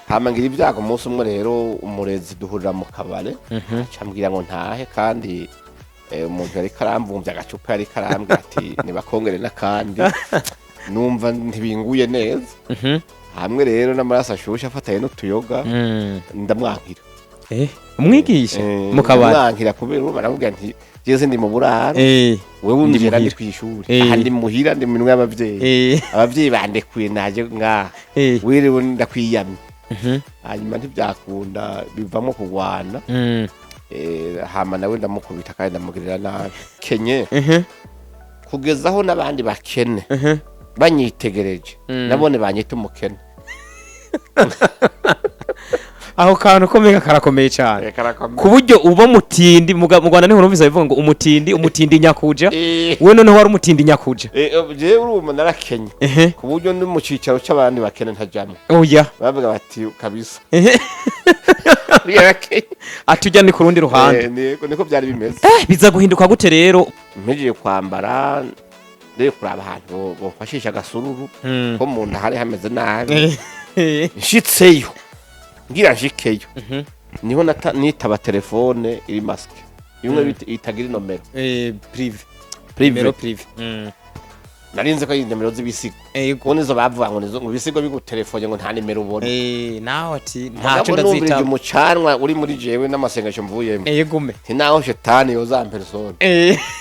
Hama ngira ibyago, umunsi umwe rero umurezi duhurira mu kabare, acambwira ngo ntahe, kandi umuntu yariko aramvumvya agacupa, yariko arambwira ati nibakongere n'akandi, numva ntibinguye neza. Hamwe rero n'amaraso ashushe afatanye n'utuyoga, ndamwankira. Umwigisha mu kabari? Ndamwankira kubera urumva aramubwira nti jewe ndi mu buraro, wewe ndi unjira ndi muhira. Kw'ishuri. Eh. Aha ndi muhira, ndi mu minwe y'abavyeyi. Abavyeyi bandekuye naje ngaha, wiriwe ndakwiyamye. Hanyuma ntibyakunda, bivamo kurwana. Hama nawe ndamukubita kandi ndamugirira nabi kenye, kugeza aho n'abandi bakene banyitegereje, nabone banyita umukene. Aho kantu komega karakomeye cyane, ku buryo uba mutindi mu Rwanda niho numvise bivuga ngo umutindi, umutindi nyakuja. We noneho wari umutindi nyakuja. Jewe urumva narakenye, ku buryo ndi mu cicaro c'abandi bakene ntajamwo. Oya. Bavuga bati kabisa yarakenye. Ati ujya ni ku rundi ruhande. Niko byari bimeze. Biza guhinduka gute rero? Mpejeje kwambara, ndeye kuraba ahantu bomfashisha agasururu, ko mu nda hari hameze nabi. Nshitseyo, ngira nshikeyo, niho nitaba telefone iri masquée, imwe itagira inomero. Privé. Privé. Numéro privé. Narinze ko ari inomero z'ibisigo, kuko nizo bavuga ngo nizo, ngo ibisigo bigutelefone ngo nta nimero ubona. Nawe ati ntacyo Mugabo numvirije ndazitaba. Umucanwa uri muri jewe n'amasengesho mvuyemo, Egume. nti naho shetani yozampersone,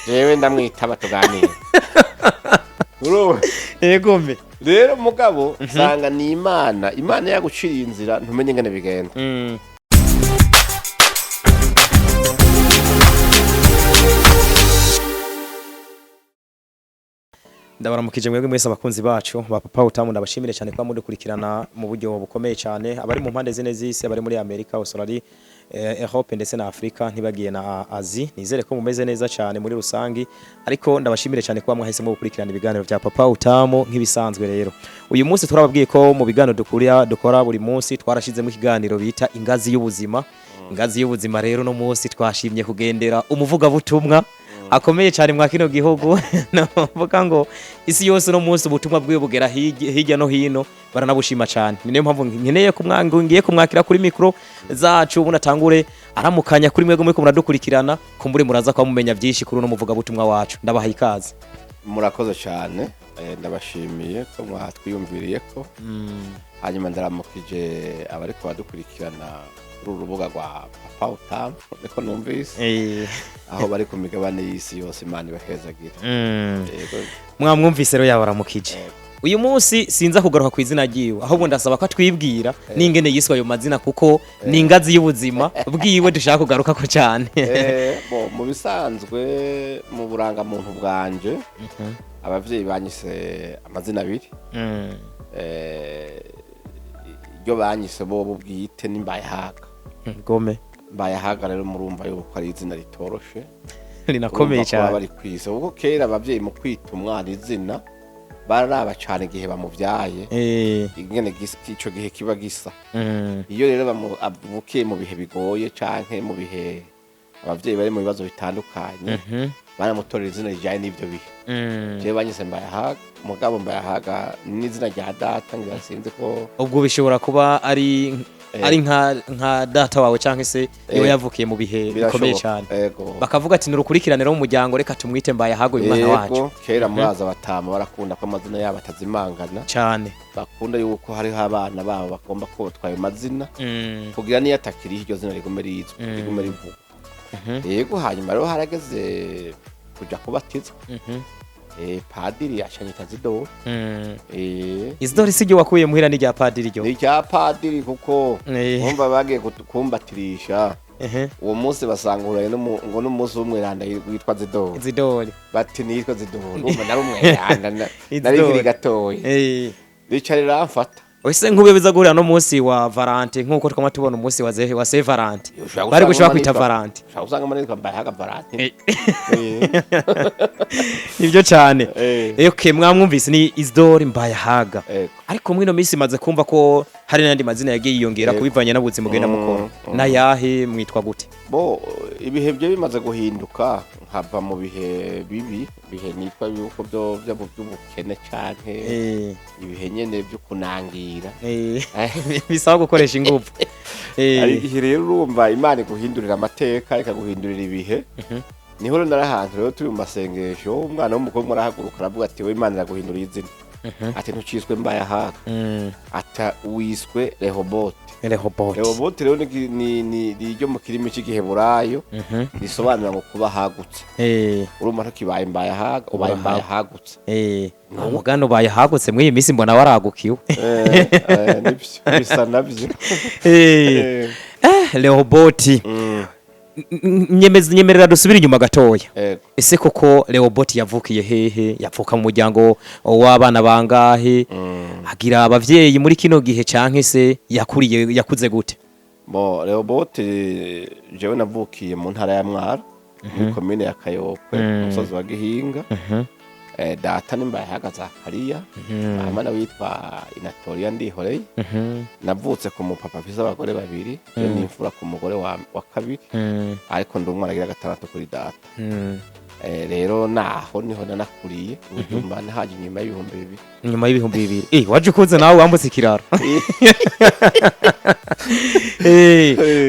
jewe ndamwitaba tuganira. Urumva? Egume. Rero mugabo nsanga ni Imana, Imana yaguciriye inzira ntumenye ingene bigenda. Ndabaramukije mwebwe mwese abakunzi bacu ba Papa Utamu, ndabashimire cyane kuba mudukurikirana mu buryo bukomeye cyane, abari mu mpande zine z'isi, abari muri Amerika, Australia, Europe ndetse na Afrika, ntibagiye na Asie. Nizere ko mumeze neza cyane muri rusangi, ariko ndabashimire cyane kuba mwahisemo gukurikirana ibiganiro bya Papa Utamu nk'ibisanzwe. Rero uyu munsi turababwiye ko mu biganiro dukuriya dukora buri munsi twarashizemo ikiganiro bita Ingazi y'Ubuzima. Ingazi y'Ubuzima rero, no munsi twashimye kugendera umuvugabutumwa akomeye cyane mwa kino gihugu, navuga ngo isi yose. No munsi ubutumwa bwiwe bugera hirya no hino, baranabushima cyane. Ni niyo mpamvu nkeneye kumwanga, ngiye kumwakira kuri mikro zacu, ubundi atangure aramukanya kuri mwebwe muriko muradukurikirana. Kumbure muraza kuba mumenya byinshi kuri uno muvugabutumwa wacu. Ndabaha ikaze. Murakoze cyane, ndabashimiye ko mwatwiyumviriye ko. Hanyuma ndaramukije abariko badukurikirana kuri uru rubuga rwa Papa Utamu, niko numvise, aho bari ku migabane y'isi yose. Imana ibahezagire. Yego. Mwamwumvise rero, yabaramukije. Uyu munsi sinza kugaruka ku izina ryiwe, ahubwo ndasaba ko atwibwira n'ingene yiswe ayo mazina, kuko ni ingazi y'ubuzima bwiwe dushaka kugarukako cyane. Bo mu bisanzwe mu burangamuntu bwanje abavyeyi banyise amazina abiri. Iryo banyise bo bwite ni Mbayahaga. Gome. Mbayahaga rero murumva yuko ari izina ritoroshe. Rinakomeye Urumva ko baba cyane. Bari kwise kuko kera abavyeyi mu kwita umwana izina bararaba cane igihe bamuvyaye, ingene ico gihe kiba gisa. Iyo rero avukiye mu bihe bigoye canke mu bihe abavyeyi bari mu bibazo bitandukanye, baramutorera izina rijanye n'ivyo bihe. Jewe banyise Mbayahaga, mugabo Mbayahaga n'izina rya data, ngira sinzi ko. Ubwo bishobora kuba ari ari nka data wawe cyangwa se iwe yavukiye mu bihe bikomeye Birashoboka. cyane, Ego. bakavuga ati nurukurikirane mu muryango, reka tumwite Mbayahaga uyu mwana wacu. Yego, kera muraza abatama barakunda ko amazina yabo atazimangana. Cyane. Bakunda yuko hariho abana babo bagomba kotwa ayo mazina, kugira niyo atakiriho iryo zina rigume rizwi, rigume rivugwa. Yego, hanyuma rero harageze kuja kubatizwa, padiri acanyita Zidori. Izidori si ryo wakuye muhira, n'irya padiri ryo? Ni irya padiri kuko umva bagiye kumbatirisha, uwo munsi basanga ngo n'umunsi w'umweranda witwa Zidori. Izidori. Bati nitwa Zidori, urumva nari umweranda nari Izidori. nkiri gatoya, rica riramfata. Ese nk'ube biza guhurira no munsi wa Valentin, nk'uko twama tubona umunsi wa Saint Valentin, Ushobora bari gusanga gushobora kwita Valentin? Ushobora gusanga nitwa Mbayahaga Valentin. Nibyo cyane. Okay, mwamwumvise, ni Isidore Mbayahaga. Ego. Ariko mwino minsi maze kumva ko hari n'andi mazina yagiye yiyongera kubivanye n'ubuzima ugenda mukora. N'ayahe? Mwitwa gute? Bo ibihe byo bimaze guhinduka. Nkava mu bihe bibi, bihe nitwa yuko byo by'ubukene canke ibihe nyene byo kunangira. Bisaba gukoresha ingufu. Hari igihe rero urumva Imana iguhindurira amateka, ikaguhindurira ibihe. Niho rero nari ahantu rero turi mu masengesho, umwana w'umukobwa arahaguruka aravuga ati: "We, Imana iraguhindurira izina." Ati: "Ntuciswe Mbayahaga." Ata: "Wiswe Rehobote." Rehobote. Rehobote rero ni iryo mu kirimi cy'igiheburayo, risobanura ngo kuba hagutse. Urumva ntukibaye Mbayahaga, ubaye Ubaye Mbayahagutse. Umugani ubaye hagutse muri iyi minsi mbona waragukiwe. Nibyo, bisa nabyo. Rehoboti. Nyemerera dusubire inyuma gatoya. Yego. Ese koko Rehoboti yavukiye hehe? Yavuka mu muryango w'abana bangahe? Agira abavyeyi muri kino gihe canke se yakuriye, yakuze gute? Bo, Rehobote, jewe navukiye mu ntara ya Mwaro, muri komine ya Kayokwe, umusozi wa Gihinga. Data ni Mbayahaga Zakariya, mama nawe witwa Inatoria Ndihoreye. Navutse ku mupapa afise abagore babiri, je ni imfura ku mugore wa kabiri, ariko ndi umwana agira gatandatu kuri data. Rero naho niho nanakuriye Bujumbura, nahaje inyuma y'2000. Nyuma y'2000, waje ukuze nawe wambutse ikiraro.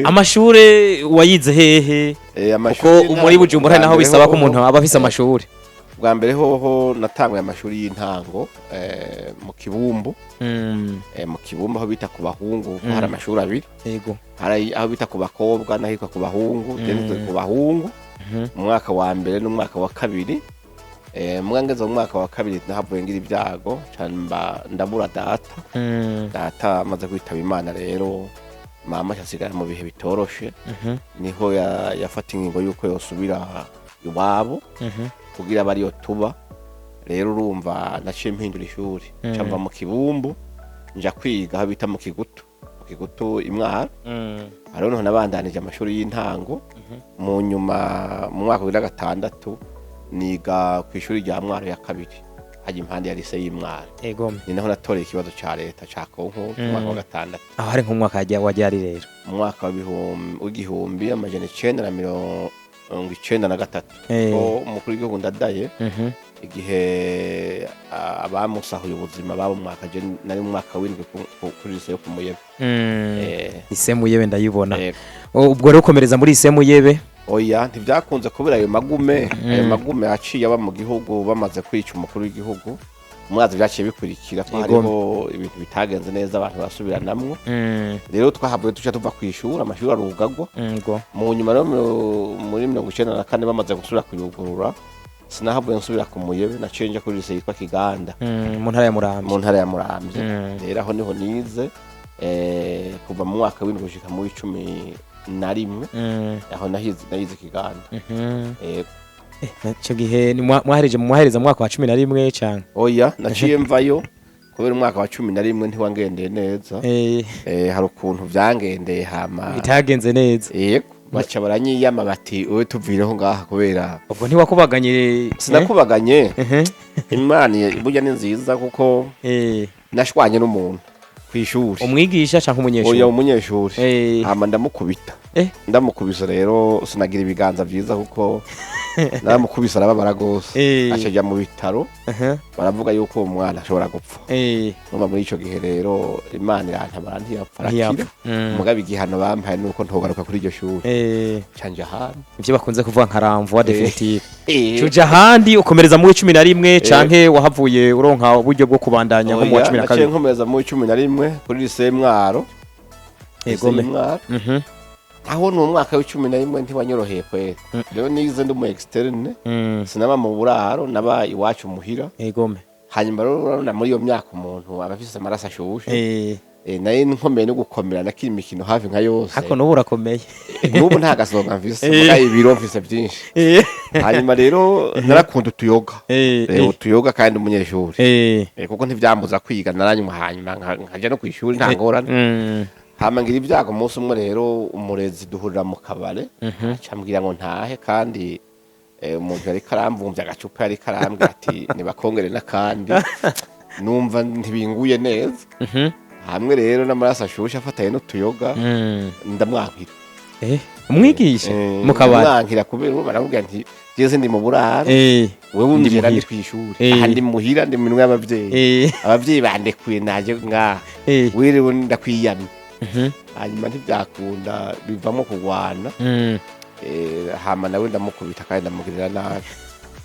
Amashure wayize hehe? Kuko Amashuri muri Bujumbura hari bwa naho mbere bisaba ko hoho- umuntu aba afise amashuri. Bwa mbere hoho natanguye amashuri y'intango mu Kibumbu. Mu Kibumbu aho bita ku bahungu, kuko hari amashuri abiri. Hari aho bita ku bakobwa n'ahitwa ku bahungu. Je nize ku bahungu mu mwaka wa mbere n'umwaka wa kabiri. Ngeze mu mwaka wa kabiri nahavuye ngira ibyago cane, mba ndabura data. Data amaze kwitaba Imana rero, mama asigara mu bihe bitoroshe. Niho yafata ingingo y'uko yosubira iwabo kugira abe ariyo tuba. Rero urumva naciye mpindura ishuri, nca mva mu Kibumbu nja kwiga aho bita mu Kigutu, mu Kigutu i Mwaro. Hariho niho nabandanije amashuri y'intango. Mu nyuma mu mwaka wa 2006 niga ku ishuri rya Mwaro ya kabiri, hajya impande ya lycée y'Imwaro. Ni naho natoreye ikibazo ca leta ca concours mu mwaka wa gatandatu. Aho hari nk'umwaka wajya rero? Mu mwaka w'1993. Ko umukuru w'igihugu Ndadaye, igihe abamusahuye ubuzima babo, mwaka je nari mu mwaka w'indwi kuri lycée yo ku Muyebe. Lycée Muyebe ndayibona. Yego. Ubwo rero ukomereza muri lycée Muyebe? Oya, ntibyakunze kubera ayo magume aciye aba mu gihugu bamaze kwica umukuru w'igihugu. Mwazi byaciye bikurikira ko hariho ibintu bitagenze neza, abantu basubiranamwo. Rero twahavuye duca tuva ku ishuri, amashuri arugagwa. Mu nyuma rero muri 94 bamaze gusubira kuyugurura, sinahavuye nsubira ku Muyebe, naciye nja kuri lycée yitwa Kiganda. Mu ntara ya Muramvya. Mu ntara ya Muramvya. Rero aho niho nize kuva mu mwaka w'indwi gushika mu w'11. Aho nahize Kiganda. Yego. Ico gihe ni mwahereje mwahereza mu mwaka wa 11 canke? Oya, naciye mvayo kubera umwaka wa 11 ntiwangendeye neza. Hari ukuntu vyangendeye hama bitagenze neza. Yego, baca baranyiyama bati: "Wowe tuvireho ngaha kubera..." Ubwo ntiwakubaganye? Sinakubaganye. Imana burya ni nziza, kuko nashwanye n'umuntu kw'ishuri. Umwigisha canke umunyeshuri? Oya, umunyeshuri. Hama ndamukubita. Ndamukubise rero, sinagira ibiganza vyiza, kuko naramukubise arababara gose. Aca ajya mu bitaro. Baravuga yuko uwo mwana ashobora gupfa. Numva muri ico gihe rero Imana irantabara, ntiyapfa, arakira. Ntiyapfa. Mugabo igihano bampaye nuko ntogaruka kuri iryo shuri, canje ahandi. Ivyo bakunze kuvuga nka renvoi définitive. Cuja ahandi, ukomereza mu 11 canke wahavuye uronka uburyo bwo kubandanya nko mu wa Oya, cumi na naciye kabiri? nkomereza mu 11 kuri lycée Mwaro. Lycée Mwaro. Aho ni umwaka w'11 ntiwanyoroheye kwera. Rero nize ndi umu externe. Sinaba mu buraro, naba iwacu muhira. Hanyuma rero urabona muri iyo myaka umuntu aba afise amaraso ashushe. Nayo nkomeye no gukomera, nakina imikino hafi nka yose. Hako n'ubu urakomeye. N'ubu nta gasonga mfise, muga ibiro mfise byinshi. Hanyuma rero narakunda utuyoga. Utuyoga kandi umunyeshuri. Kuko ntivyambuza kwiga, naranywa hanyuma nkaja no kwishuri nta ngorane. Hama ngira ibyago umunsi umwe rero, umurezi duhurira mu kabare, aca ambwira ngo ntahe, kandi umuntu yariko aramvumvya agacupa, yariko arambwira ati: "Nibakongere n'akandi." Numva ntibinguye neza. Hamwe rero n'amaraso ashushe afatanye n'utuyoga, ndamwankira. Umwigisha mu kabari? Ndamwankira kubera ubu baramubwira nti Jewe ndi mu buraro, wewe Ndi unjira ndi muhira. kw'ishuri. Eh. Aha ndi muhira, ndi mu minwe y'abavyeyi. Abavyeyi bandekuye naje ngaha, wiriwe ndakwiyamye. Hanyuma ntibyakunda, bivamo kugwana. Hama nawe ndamukubita kandi ndamugirira nabi.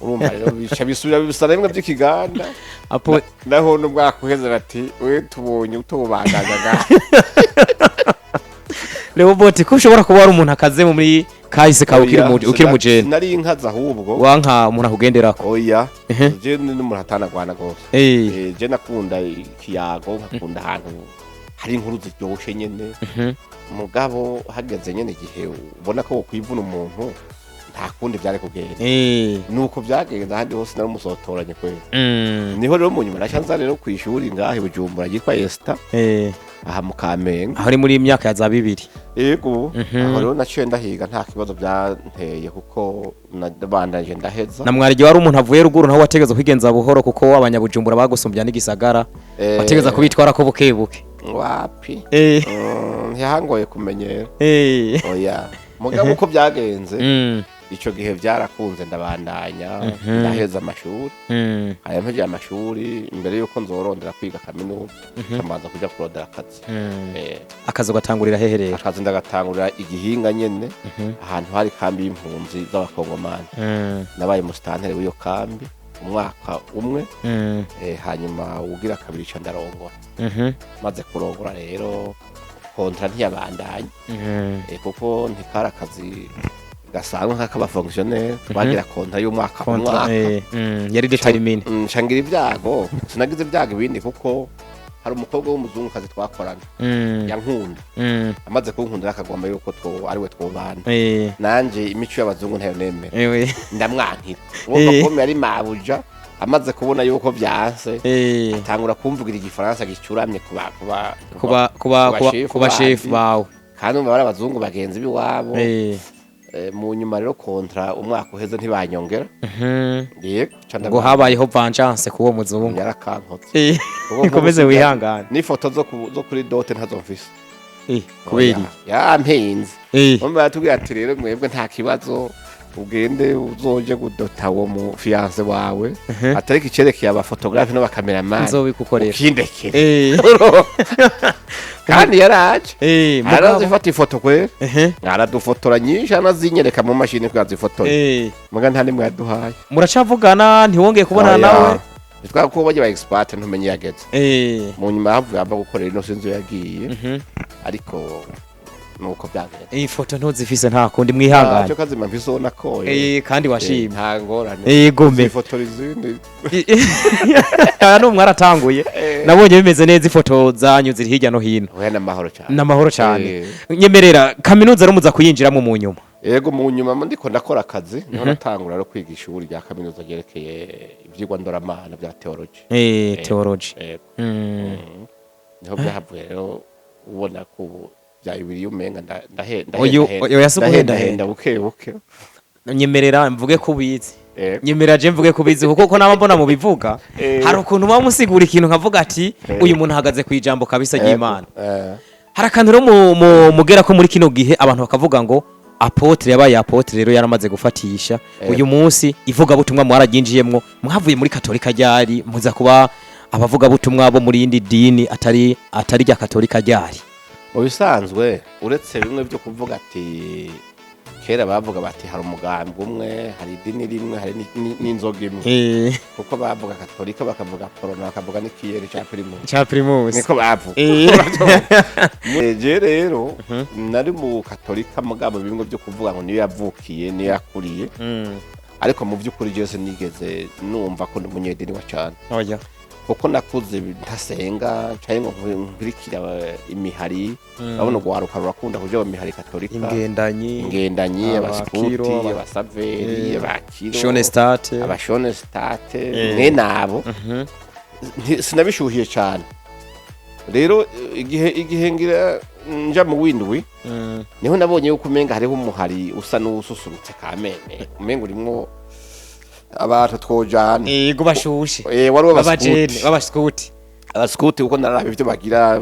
Urumva rero bica bisubira bisa na bimwe by'ikiganda. Apo Naho n'umwaka uheze ati we tubonye utobandanya ngaha. Rehoboth, ko ushobora kuba wari umuntu akaze muri kahise kawe ukiri Oya, ukiri mujene? Sinari inkazi ahubwo. Wanka umuntu akugenderako? Oya, je ni n'umuntu atanagwana rwose. Je nakunda ikiyago, nkakunda ahantu hari inkuru ziryoshe nyene. Mugabo hageze nyene igihe ubona ko wokwivuna umuntu, nta kundi vyari kugenda. Nuko vyagenze. Ahandi hose nari umusotoranye kweli. Niho rero mu nyuma naca nza rero kw'ishuri ngaha i Bujumbura ryitwa Esta, aha mu Kamenge. Aho ni muri myaka ya za 2000? Yego. Aho rero naciye ndahiga, nta kibazo byanteye kuko nabandanyije ndaheza. Na mwarigi wari umuntu avuye ruguru, naho wategeza kwigenza buhoro kuko abanyabujumbura bagusumbya n'igisagara, wategeza kubitwara ko buke buke. Wapi. Ntihangoye kumenyera. Oya, mugabo uko byagenze, ico gihe byarakunze, ndabandanya ndaheza amashuri. Hanyuma mpejeje amashuri, imbere yuko nzorondera kwiga kaminuza, nkamanza kuja kurondera akazi. Akazi ugatangurira hehe rero? Akazi ndagatangurira igihinga nyene, ahantu hari kambi y'impunzi z'abakongomani. Nabaye umusitanteri w'iyo kambi umwaka umwe. Hanyuma ugira kabiri ca ndarongora. Maze kurongora rero, contrat ntiyabandanye, kuko ntikari akazi gasanzwe nk'akabafonctionnaire, twagira contrat y'umwaka Contrat, umwaka. Yari déterminé. Ncangira ibyago, sinagize ibyago ibindi kuko hari umukobwa w'umuzungukazi twakorana yankunda. Amaze kunkunda akagomba yuko two ariwe twobana. Nanje imico y'abazungu ntayo nemera. Ndamwankira. Urumva ko yari mabuja, amaze kubona yuko vyanse, atangura kumvugira igifaransa gicuramye kuba kuba kuba kuba kuba bashefu kuba chef bandi. Bawe. Kandi umva bari abazungu bagenzi b'iwabo. Mu nyuma rero contrat umwaka uheze ntibanyongera. Yego, ca Ngo habayeho vengeance kuwo muzungu. Yarakankotse. Kuko Ikomeze nk'ubu wihangane. N'ifoto zo kuri dot ntazo mfise. Kubera iki? Yampinze. Umva yatubwiye ati rero mwebwe nta kibazo, ugende uzoje gudota uwo mu fiancé wawe, atariko icerekeye abaphotographe n'abacameraman Nzobikukorera. ukindekere. Kandi yaraje, arazifata ifoto kwera, aradufotora nyinshi, anazinyereka mu mashini ko yazifotoye. Muga nta nimwe yaduhaye. Muracavugana? Ntiwongeye kubonana nawe? Twaba ko bajya ba expert, ntumenye yageze. Mu nyuma havuye ava gukorera ino, sinzi iyo yagiye. Ariko nuko byagenze. Iyi foto ntuzifise, nta kundi, mwihangane. Cyo kazima mfise ubona ko Kandi washimye. Nta ngorane. Gome. Zifotora izindi. Aya ni mwaratanguye. Nabonye bimeze neza, ifoto zanyu ziri hirya no hino. Oya, n'amahoro cyane. N'amahoro cyane. Nyemerera, kaminuza rero muza kuyinjiramo mu nyuma? Yego, mu nyuma ndiko ndakora akazi niho natangura rero kwiga ishuri rya kaminuza ryerekeye ivyigwa ndoramana bya theology. Theology. Yego. Niho byahavuye rero ubona ko ubu bya bibiri umenga Oya, si uguhendahenda. ndahenda buke buke. Nyemerera mvuge ko ubizi. Yego. Nyemerera je mvuge ko ubizi kuko ko naba mbona mu bivuga, hari ukuntu muba musigura ikintu nkavuga ati uyu muntu ahagaze ku ijambo kabisa ry'Imana. Hari akantu rero mugera ko muri kino gihe abantu bakavuga ngo apôtre yabaye apôtre rero yaramaze gufatisha. Uyu munsi ivugabutumwa mwararyinjiyemwo. Mwavuye muri katolika ryari, muza kuba abavugabutumwa bo muri yindi dini atari rya katolika ryari? Mu bisanzwe, uretse bimwe byo kuvuga ati kera bavuga bati hari umugambi umwe, hari idini rimwe, hari n'inzoga imwe, kuko bavuga katolika, bakavuga porona, bakavuga n'ikiyeri cya Primus. Cya Primus. Niko bavuga. Je rero nari mu katolika, mugabo bimwe byo kuvuga ngo niyo yavukiye, niyo yakuriye, ariko mu by'ukuri byose nigeze numva ko ndi umunyedini wa cyane, Oya. kuko nakuze ntasenga cyangwa ngo nkurikira imihari. Urabona urwaruka rurakunda kuja mu mihari katolika. Ingendanyi. Ingendanyi, Abakiro, abaskuti, abasaveri, abakiro, Schoenstatt. Abaschoenstatt, mwene abo. Sinabishuhiye cyane rero. Igihe ngira nja mu windwi, niho nabonye yuko umenga hariho umuhari usa n'uwususurutse kameme, umenga urimwo abantu twojana. Yego, bashushe. Wari B'abajene. uw'abaskuti. B'abaskuti. Abaskuti kuko naraba ivyo bagira,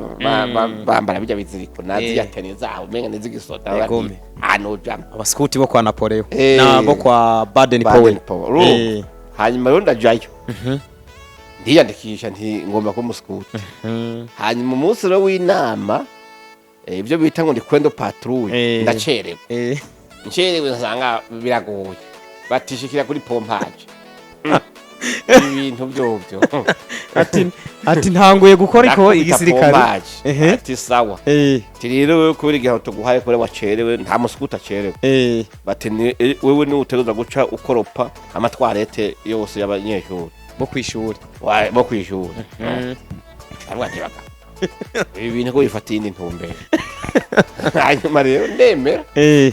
bambara bijya biziriko nazi ya tenue zabo umenga nizigisoda. Egome. Anojamwo. Abaskuti bo kwa Napoleon na bo kwa Baden Baden Powell. Powell. Urumva? Hanyuma rero ndajayo, ndiyandikisha nti ngomba kuba umuskuti. Hanyuma umunsi rero w'inama, ibyo bita ngo ndi kwendo patrouille, ndacerewe. Ncerewe nsanga biragoye, batishikira kuri pompage ibintu byovyo. Ati ntanguye gukora iko Nakubita igisirikare. Pompage. Ati sawa. Ati rero wewe kubera igihe tuguhaye, kubera wacerewe, nta musikuti acerewe. Bati wewe niwe utegerezwa guca ukoropa amatoilettes yose y'abanyeshuri bo kwishuri. Bo kw'ishuri. Ndavuga nti baka ibi bintu ko bifata iyindi ntumbero. Hanyuma rero ndemera.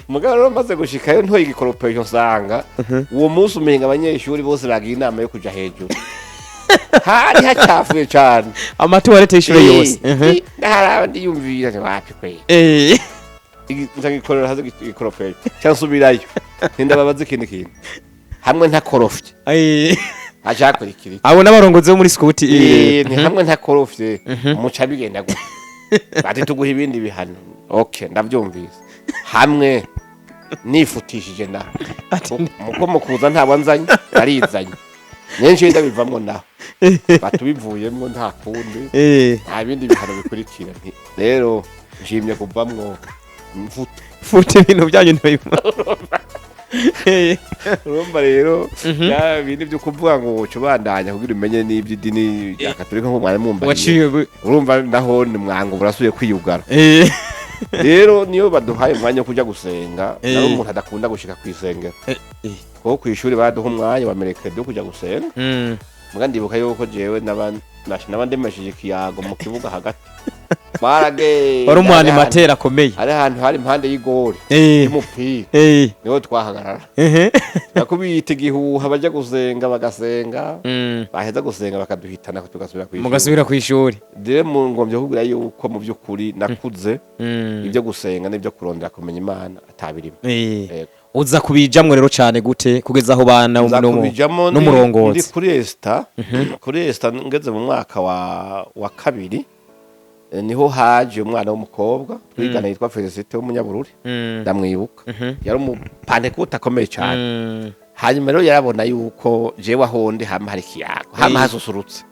Mugabo rero maze gushikayo ntoye igikoropesho, nsanga uwo munsi umenga abanyeshuri bose bagiye inama yo kuja hejuru, hari hacafuye cane. Amatoilettes y'ishure yose. Ndaharaba ndiyumvira nti wapi kweli. Nza ngikorera haze igikoropesho ca nsubirayo, ntindababaza ikindi kintu hamwe ntakorofye hacakurikira iki? Abo n'abarongozi bo muri scout. Ni hamwe ntakorofye muca bigenda gute? Bati tuguha ibindi bihano. Okay, ndavyumvise. Hamwe nifutishije naho muko mukuza ntabwo nzanye, narizanye nyinshi, ndabivamwo naho batubivuyemwo nta kundi, nta bindi bihano bikurikira. Nti rero nshimye kuvamwo, mfuta. Fute ibintu byanyu ntibima. Urumva rero ya bindi byo kuvuga ngo uca ubandanya kugira umenye n'iby'idini rya Katolika nko mwari mumbariye. Waciye Urumva naho ni mwango burasubiye kwiyugara. Rero niyo baduhaye umwanya wo kuja gusenga, nari umuntu adakunda gushika kw'isengero, kuko kw'ishuri baduha umwanya wa mercredi wo kuja gusenga. Muga ndibuka yuko jewe naba ndemesheje ikiyago mu kibuga hagati, baragenda. Wari umuanimateur akomeye. Hari ahantu hari impande y'igori y'umupira, niho twahagarara, nakubita igihuha, baja gusenga bagasenga, baheza gusenga bakaduhitana tugasubira kw'ishuri. Mugasubira kw'ishuri. Rero mu ngombye kubwira yuko mu by'ukuri nakuze ibyo gusenga n'ibyo kurondera kumenya Imana atabirimo. Yego. Uza kubijamwo rero cane gute kugeza aho bana Nza kubijamo ndi n'umurongozi? Kuri ESTA, kuri ESTA ngeze mu mwaka wa kabiri, niho haje umwana w'umukobwa twigana yitwa Felicite w'umunyabururi. Ndamwibuka, yari umupantekote akomeye cyane. Hanyuma rero yarabona yuko jewe aho ndi hama hari ikiyago, hama hasusurutse.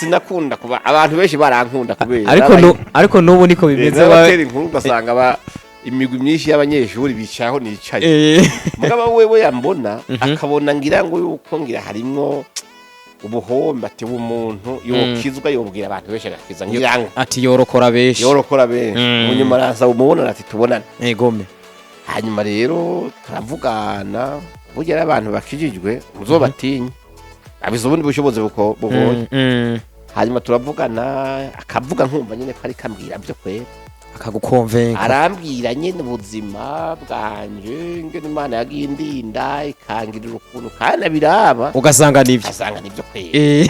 Sinakunda kuba abantu benshi barankunda kubera Ariko ariko nubu niko bimeze. N'abatera inkuru ugasanga imigwi myinshi y'abanyeshuri bicaye aho nicaye. Mugabo wewe yambona akabona ngira ngo yuko ngira harimwo ubuhombe, ati umuntu yokizwa yobwira abantu benshi agakiza ngira ngo Ati yorokora benshi. Yorokora benshi. Munyuma araza umubonana, ati tubonane. Egome. Hanyuma rero turavugana. Burya rero abantu bakijijwe muzobatinye, abize ubundi bushobozi bugoye. Hanyuma turavugana, akavuga nkumva nyine ko ariko ambwira byo kwera. Akagukonvenka. Arambwira nyine ubuzima bwanje, ingene Imana yagiye indinda ikangirira ukuntu, kandi abiraba ugasanga nivyo. Asanga nibyo kwera.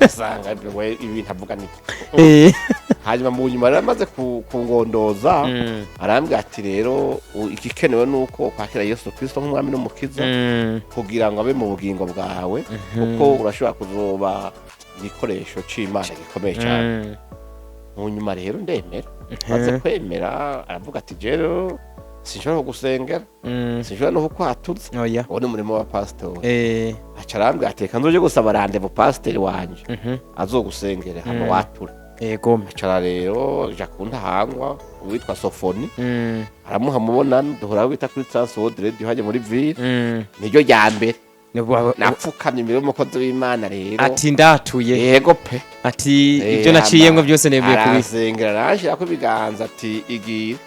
Asanga we ibintu avuga nibyo. Hanyuma mu nyuma rero amaze kungondoza, arambwira ati rero igikenewe ni uko kwakira Yesu Kristo nk'umwami n'umukiza kugira ngo abe mu bugingo bwawe, kuko urashobora kuzoba igikoresho c'Imana gikomeye cyane. Mu nyuma rero ndemera. Maze kwemera aravuga ati rero sinshobora kugusengera, sinshobora no kukwatuza, Oya. uwo ni umurimo wa pasitori. Aca arambwira ati reka nzoje gusaba rendez-vous pasiteri wanje azogusengera hama watura. Egome. Acara rero ja ku Ntahangwa uwitwa Sofoni, aramuha mubonano, duhora aho bita kuri Transworld Radio hajya muri ville. Niryo rya mbere napfukamye imbere y'umukozi w'Imana rero. Ati ndatuye. Yego pe. Ati ibyo naciyemwo byose nemeye kubi Aransengera, aranshirako ibiganza, ati igira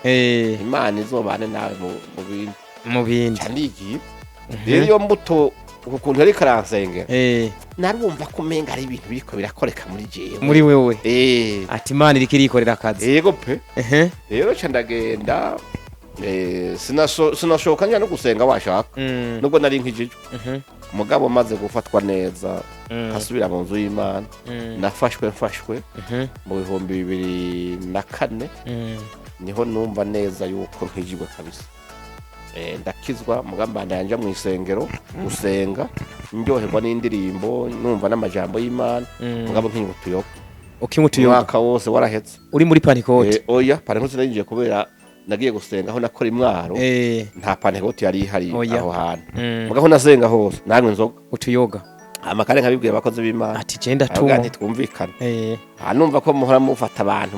Imana izobane nawe mu bindi. Mu bindi. Ca ndigira rero iyo mbuto uku kuntu ariko aransengera, narumva ko umenga ari ibintu biriko birakoreka muri jewe. Muri wewe. Ati Imana iriko irikorera akazi. Yego pe. Rero ca ndagenda, sinashoka njya no gusenga washaka, nubwo nari nkijijwe. Mugabo maze gufatwa neza, nkasubira mu nzu y'Imana, nafashwe mfashwe mu 2004, niho numva neza yuko nkijijwe kabisa. Ndakizwa, mugambanda yanja mu isengero gusenga, ndyoherwa n'indirimbo, numva n'amajambo y'Imana, mugabo nkinywa utuyoga. Ukinywa utuyoga? Umwaka wose warahetse. Uri muri Pentecôte? Oya, Pentecôte nayinjiye kubera nagiye gusenga aho nakora imwaro. Nta Pentecôte yari ihari aho hantu. Mugaho nasenga hose nanywa inzoga. Utuyoga. Amakare nkabibwira abakozi b'Imana. Ati je Aravuga ndatunywa. nti twumvikane. Numva ko muhora mufata abantu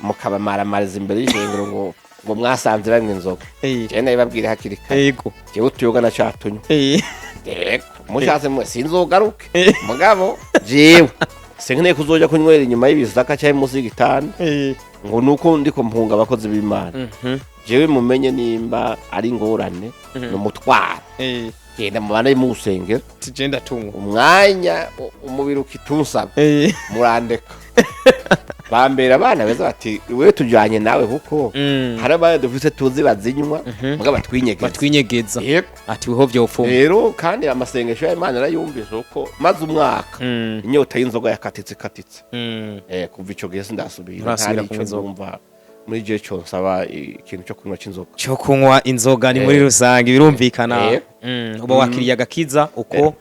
mukabamaramariza imbere y'ishengero ngo mwasanze banywa inzoga. Jewe nabibabwira hakiri kare. Jewe utuyoga nacatunywa. Yego, mushatse mwe sinzogaruke. Mugabo jewe sinkeneye kuzoja kunywera inyuma y'ibisaka cyangwa munsi y'igitanda ngo nuko ndiko mpunga abakozi b'Imana. Jewe mumenye nimba ari ingorane ni umutwaro. Genda mubane mu rusengero. Ati je ndatunywa. Umwanya umubiri ukitunsaba murandeka. Bambera abana beza bati wewe tujanye nawe kuko hari abana dufise tuzi bazinywa mugabo batwinyegeza. Batwinyegeza. Yego. Ati weho vyopfuma. Rero kandi amasengesho y'Imana arayumvise uko maze umwaka inyota y'inzoga yakatitse katitse. Kuva ico gihe sindasubira. Nturasubira Nta kunywa nico inzoga. numva muri je cyo nsaba ikintu cyo kunywa c'inzoga. Cyo kunywa inzoga ni muri rusange birumvikana. Uba wakiriye agakiza uko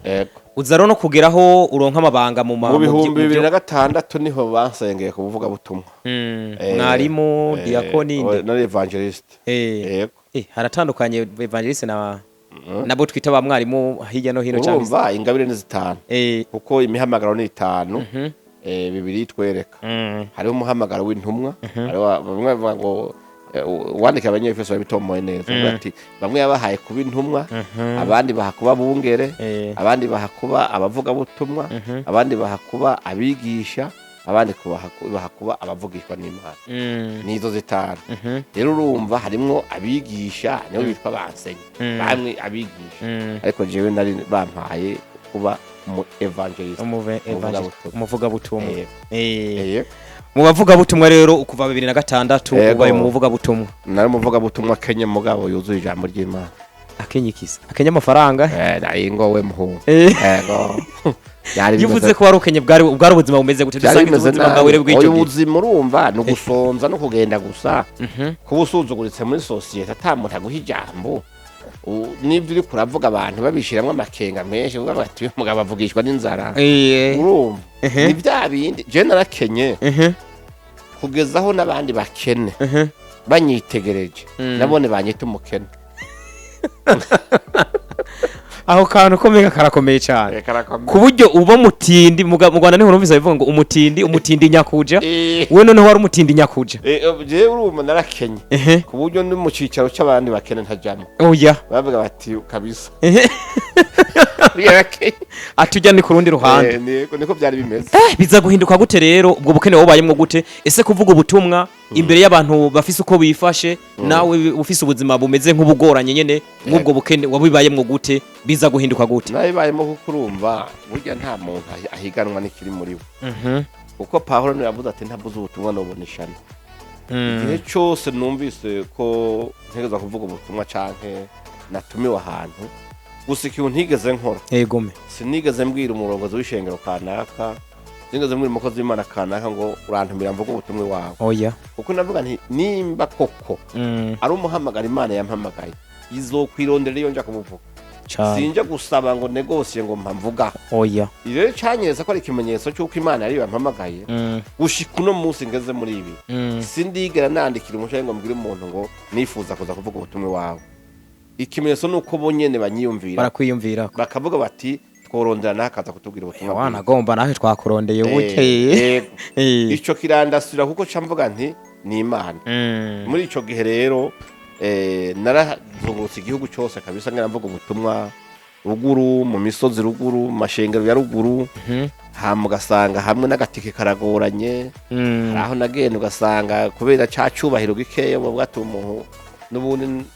uza rero no kugeraho uronka amabanga mu Mu 2006 niho bansengeye ku buvugabutumwa. Mwarimu, diakoni, Nari évangéliste. Yego. Haratandukanye évangéliste na nabo twita ba mwarimu hirya no hino cyangwa Urumva ingabire ni zitanu. Kuko imihamagaro ni itanu. Bibiri itwereka. Hariho umuhamagaro w'intumwa, hariho bamwe bavuga ngo uwandika Abanyefeso babitomoye neza. Avuga ati bamwe yabahaye kuba intumwa, abandi baha kuba bungere, abandi baha kuba abavugabutumwa, abandi baha kuba abigisha, abandi baha kuba abavugishwa n'Imana. Nizo zitanu. Rero urumva harimwo abigisha nibo bitwa bansenye, bamwe abigisha, ariko jewe nari bampaye kuba umu évangéliste. Umuvugabutumwa. Umuvugabutumwa. Mu bavugabutumwa rero kuva 2006 ubaye mu buvugabutumwa. Nari umuvugabutumwa Kenya mugabo yuzuye ijambo ry'Imana. Akenyikiza akenya amafaranga. Nari ngowe muhungu. Yego. Byari Iyo uvuze ko wari ukenye bwari ubuzima bumeze gute? Byari Dusangize bimeze ubuzima bwawe nabi. bw'icyo Oya, gihe. ubuzima urumva ni ugusonza no kugenda gusa, kuba usuzuguritse muri sosiyete, ata muntu aguha ijambo. N'ibyo uriko uravuga abantu babishiramwo amakenga menshi, uvuga bati uyu mugabo avugishwa n'inzara. Urumva ni bya bindi, jewe narakenye kugeza aho n'abandi bakene banyitegereje nabone banyita umukene. Aho kantu komega karakomeye cyane, ku buryo uba mutindi mu Rwanda niho numvise bivuga ngo umutindi, umutindi nyakuja. We noneho wari umutindi nyakuja. Jewe urumva narakenye ku buryo no mu cicaro c'abandi bakene ntajamwo. Oya. Bavuga bati kabisa yarakenye. Ati ujya ni ku rundi ruhande. Niko byari bimeze. Biza guhinduka gute rero? Ubwo bukene wabayemwo gute? Ese kuvuga ubutumwa imbere y'abantu bafise uko bifashe, nawe ufise ubuzima bumeze nk'ubugoranye nyene nk'ubwo bukene, wabibayemwo gute? Biza guhinduka gute? Nabibayemo kuko urumva burya nta muntu ahiganwa n'ikiri muri we, kuko Pawulo niwe yavuze ati ntavuze ubutumwa nobona ishano. Igihe cyose numvise ko ntegerezwa kuvuga ubutumwa canke natumiwe ahantu, gusa ikintu ntigeze nkora, Egome. sinigeze mbwira umurongozi w'ishengero kanaka, sinigeze mbwira umukozi w'Imana kanaka ngo urantumira mvuge ubutumwa iwawe, Oya. kuko navuga nti nimba koko ari umuhamagara Imana yampamagaye, izokwirondera iyo nja kumuvuga. Cane. Sinja gusaba ngo negosiye ngo mpamvuga. Oya. Rero canyereza ko ari ikimenyetso cy'uko Imana ariyo yampamagaye. Gushika uno munsi ngeze muri ibi, sindigera nandikira umushaye ngo mbwire umuntu ngo nifuza kuza kuvuga ubutumwa iwawe. Ikimenyetso ni uko bo nyene banyiyumvira. Barakwiyumvira. Bakavuga bati tworondera nawe akaza kutubwira ubutumwa bwiza. Wanagomba nawe twakurondeye bukeye. Yego. Ico kirandasira kuko ca mvuga nti ni Imana. Muri ico gihe rero narazungurutse igihugu cyose kabisa ngira mvuga ubutumwa ruguru, mu misozi ruguru, mu mashengero ya ruguru. Hama ugasanga hamwe n'agatike karagoranye. Hari aho nagenda ugasanga kubera ca cubahiro gikeya bavuga ati umuntu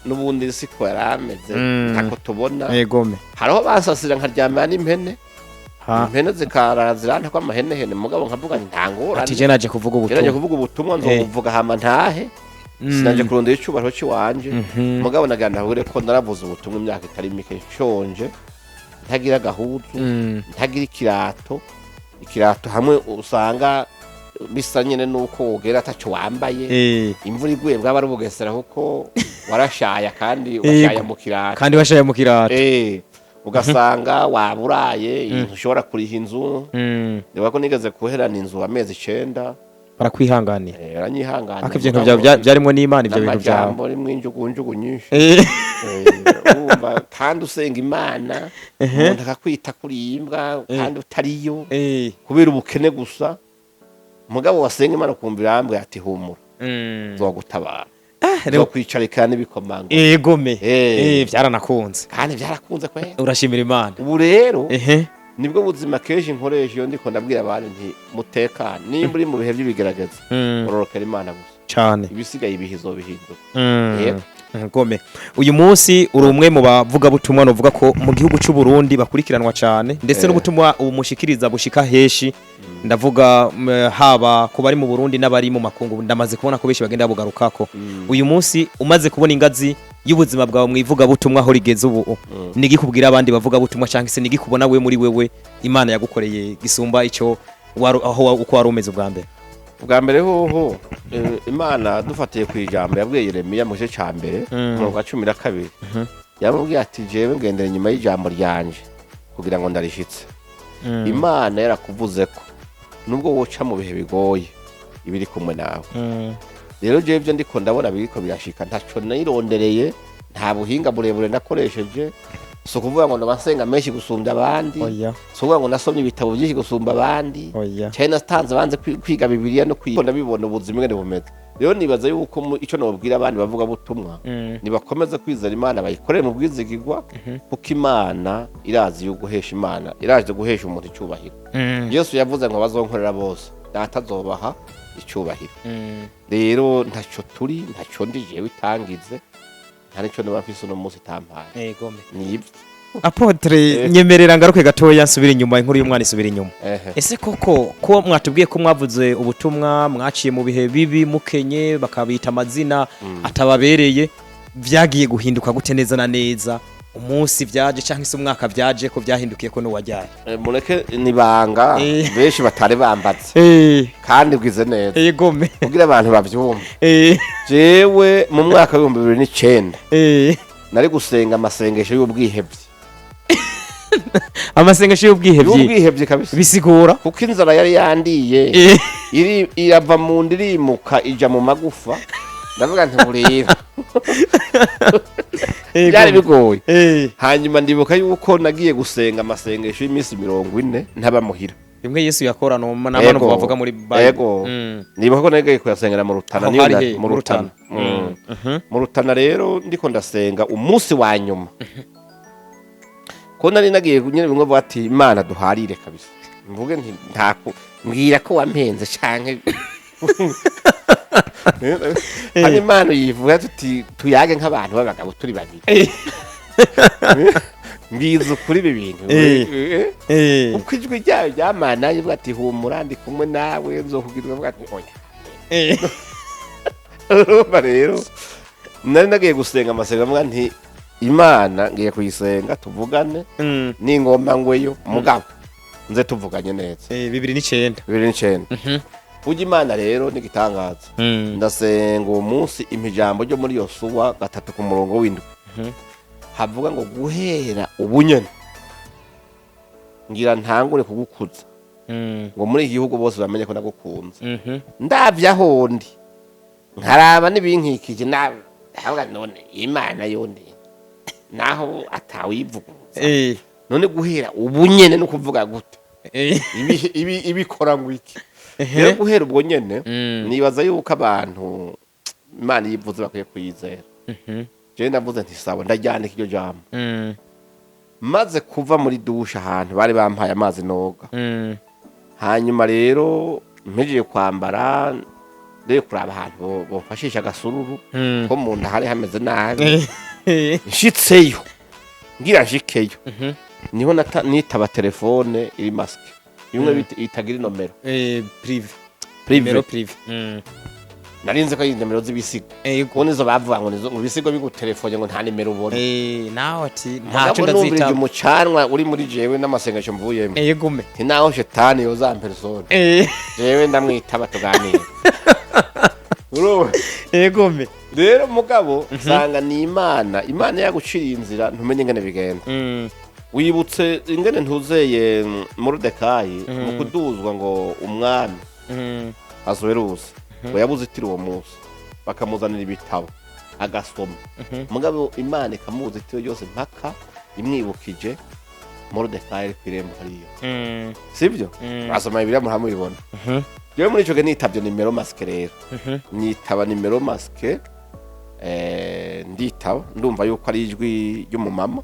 n'ubundi siko yari ameze, ntako tubona. Egome. Hariho bansasira nkaryamana n'impene, Ha. impene zikara ziranta ko amahenehene, mugabo nkavuga nti nta ngorane. Ati je naje kuvuga Naje ubutumwa. kuvuga ubutumwa, nzobuvuga hama ntahe. Sinaje kurondera icubahiro ciwanje. Mugabo nagira ndahure ko naravuze ubutumwa imyaka itari mike nshonje, ntagira agahuzu, ntagira ikirato. Ikirato hamwe usanga bisa nyene nuko wogera ataco wambaye, imvura iguye bwaba ari ubugesera kuko warashaya kandi washaya mu kirato. Kandi washaye mu kirato. Ugasanga waburaye, ntushobora kuriha inzu. Niba ko nigeze kuherana inzu amezi 9. Barakwihanganira. Baranyihanganira. Ariko ivyo bintu byawe byarimwo n'Imana, ivyo bintu byawe. N'amajambo rimwe, injugunjugu nyinshi. Urumva, kandi usenga Imana, umuntu akakwita kuri iyi mbwa kandi utariyo, kubera ubukene gusa. Mugabo wasenga Imana ukumva irambwe ati: "Humura, nzogutabara, nzokwicarikana n'ibikomangoma." Egome. Byaranakunze. Kandi byarakunze kwera. Urashimira Imana. Ubu rero nibwo buzima kenshi nkoresha iyo ndiko ndabwira abantu nti: "Mutekane, nimba uri mu bihe by'ibigeragezo, ororokera Imana gusa." Cyane. Ibisigaye ibihe izobihindura. Yego. Gome, uyu munsi uri umwe mu bavugabutumwa novuga ko mu gihugu cy'u Burundi bakurikiranwa cyane, ndetse n'ubutumwa umushikiriza bushika heshi. Ndavuga haba ku bari mu Burundi n'abari mu makungu, ndamaze kubona ko benshi bagenda bugarukako. Uyu munsi umaze kubona ingazi y'ubuzima bwawe mu ivugabutumwa aho rigeze ubu, nigikubwira abandi bavugabutumwa, cyangwa se nigikubona we muri wewe Imana yagukoreye gisumba icyo aho uko wari umeze ubwa mbere? Ubwa mbere hoho, Imana, dufatiye ku ijambo yabwiye Yeremiya mu gice ca mbere, umurongo wa 12, yamubwiye ati: "Jewe ngendera inyuma y'ijambo ryanje kugira ngo ndarishitse." Imana yarakuvuze ko nubwo woca mu bihe bigoye, iba iri kumwe nawe. Rero jewe ibyo ndiko ndabona biriko birashika, ntaco nirondereye, nta buhinga burebure nakoresheje. Si ukuvuga ngo ndaba nsenga menshi gusumbya abandi, si ukuvuga ngo nasomye ibitabo byinshi gusumba abandi, cyane natanze banze kwiga Bibiliya no kwiga. Ndabibona ubuzima ingene bumeze. Rero nibaza yuko ico nobwira abandi bavuga butumwa, nibakomeze kwizera Imana, bayikorere mu bwizigirwa, kuko Imana irazi yo guhesha, Imana irazi guhesha umuntu icyubahiro. Yesu yavuze ngo: "Bazonkorera bose, Data azobaha icyubahiro." Rero ntaco turi, ntaco ndi jewe itangize, nta nico niba mfise uno munsi itampaye. Egome. Nibyo. Apôtre, nyemerera ngaruke gatoya, nsubira inyuma, inkuru y'umwana isubira inyuma. Ese koko ko mwatubwiye ko mwavuze ubutumwa, mwaciye mu bihe bibi, mukenye, bakabita amazina atababereye, vyagiye guhinduka gute neza na neza? Umunsi vyaje canke se umwaka vyaje ko vyahindukiye ko n'uwajyaye? Mureke nibanga benshi batari bambatse, kandi bwize neza kugira abantu bavyumve. Jewe mu mwaka w'2009 nari gusenga amasengesho y'ubwihebye. Amasengesho y'ubwihebyi? Y'ubwihebye kabisa. Bisigura? Kuko inzara yari yandiye, iri irava mu nda, irimuka ija mu magufa. Ndavuga nti: "Burira byari bigoye." Hanyuma ndibuka yuko nagiye gusenga amasengesho y'iminsi 40 ntaba muhira. Bimwe Yesu yakora no nama no bavuga muri Bible. Ego. Nibuka ko nagiye kuyasengera mu Rutana. Aho Niyo hari he? Mu Mu Rutana. Rutana. Mu Rutana rero ndiko ndasenga umunsi wa nyuma, ko nari nagiye nyine bimwe bavuga ati: "Imana duharire kabisa," mvuge nti: "Ntako mbwira ko wampenze canke hano Imana yivuga tuti tuyage nk'abantu b'abagabo turi babiri, mbwiza ukuri ibi bintu." Uko ijwi ryayo ryamana ivuga ati: "Humura, ndi kumwe nawe, nzokubwira," avuga ati: "Oya." Urumva rero nari nagiye gusenga amasenga, mvuga nti: "Imana ngiye kuyisenga tuvugane, n'ingoma ngweyo, mugabo nze tuvuganye neza." 2009. 2009. Burya Imana rero n'igitangaza. Ndasenga uwo munsi, impa ijambo ryo muri Yosuwa 3 ku murongo w'7, havuga ngo: "Guhera ubu nyene ngira ntangure kugukuza, ngo muri iki gihugu bose bamenye ko nagukunze." Ndavye aho ndi, nkaraba n'ibinkikije, ndavuga: "None Imana yondi naho atawivuguruza, none guhera ubu nyene no kuvuga gute?" Ibikora ngo iki rero guhera ubwo nyene? Nibaza yuko abantu Imana yivuze bakwiye kuyizera. Jewe ndavuze nti: "Sawa," ndaryandika iryo jambo. Maze kuva muri douche, ahantu bari bampaye amazi noga, hanyuma rero mpejeje kwambara, rero kuraba ahantu bomfashisha agasururu, ko mu nda hari hameze nabi. Nshitseyo, ngira nshikeyo, niho nitaba telefone iri masquée, bimwe itagira inomero. Privé. Privé. Numéro privé. Narinze ko ari nomero z'ibisigo, kuko nizo bavuga ngo nizo ngo ibisigo bigutelefone ngo nta nimero ubona. Nawe ati ntaco Mugabo numvirije ndazitaba. umucanwa uri muri jewe n'amasengesho mvuyemo, Egume. nti naho shetani yoza en personne, jewe ndamwitaba tuganira. Urumva? Egume. Rero mugabo nsanga ni Imana, Imana yaguciriye inzira ntumenye ingene bigenda. Wibutse ingene ntuzeye Moridekayi mu kuduzwa ngo umwami Asuwerusi ngo yabuze itiro uwo munsi, bakamuzanira ibitabo agasoma, mugabo Imana ikamubuza itiro ryose mpaka imwibukije Moridekayi ari kw'irembo hariya, sibyo? Urasoma Bibiliya muramubibona. Jewe muri ico gihe nitavye nimero masqué rero, nitaba nimero masqué, nditaba, ndumva yuko ari ijwi ry'umumama.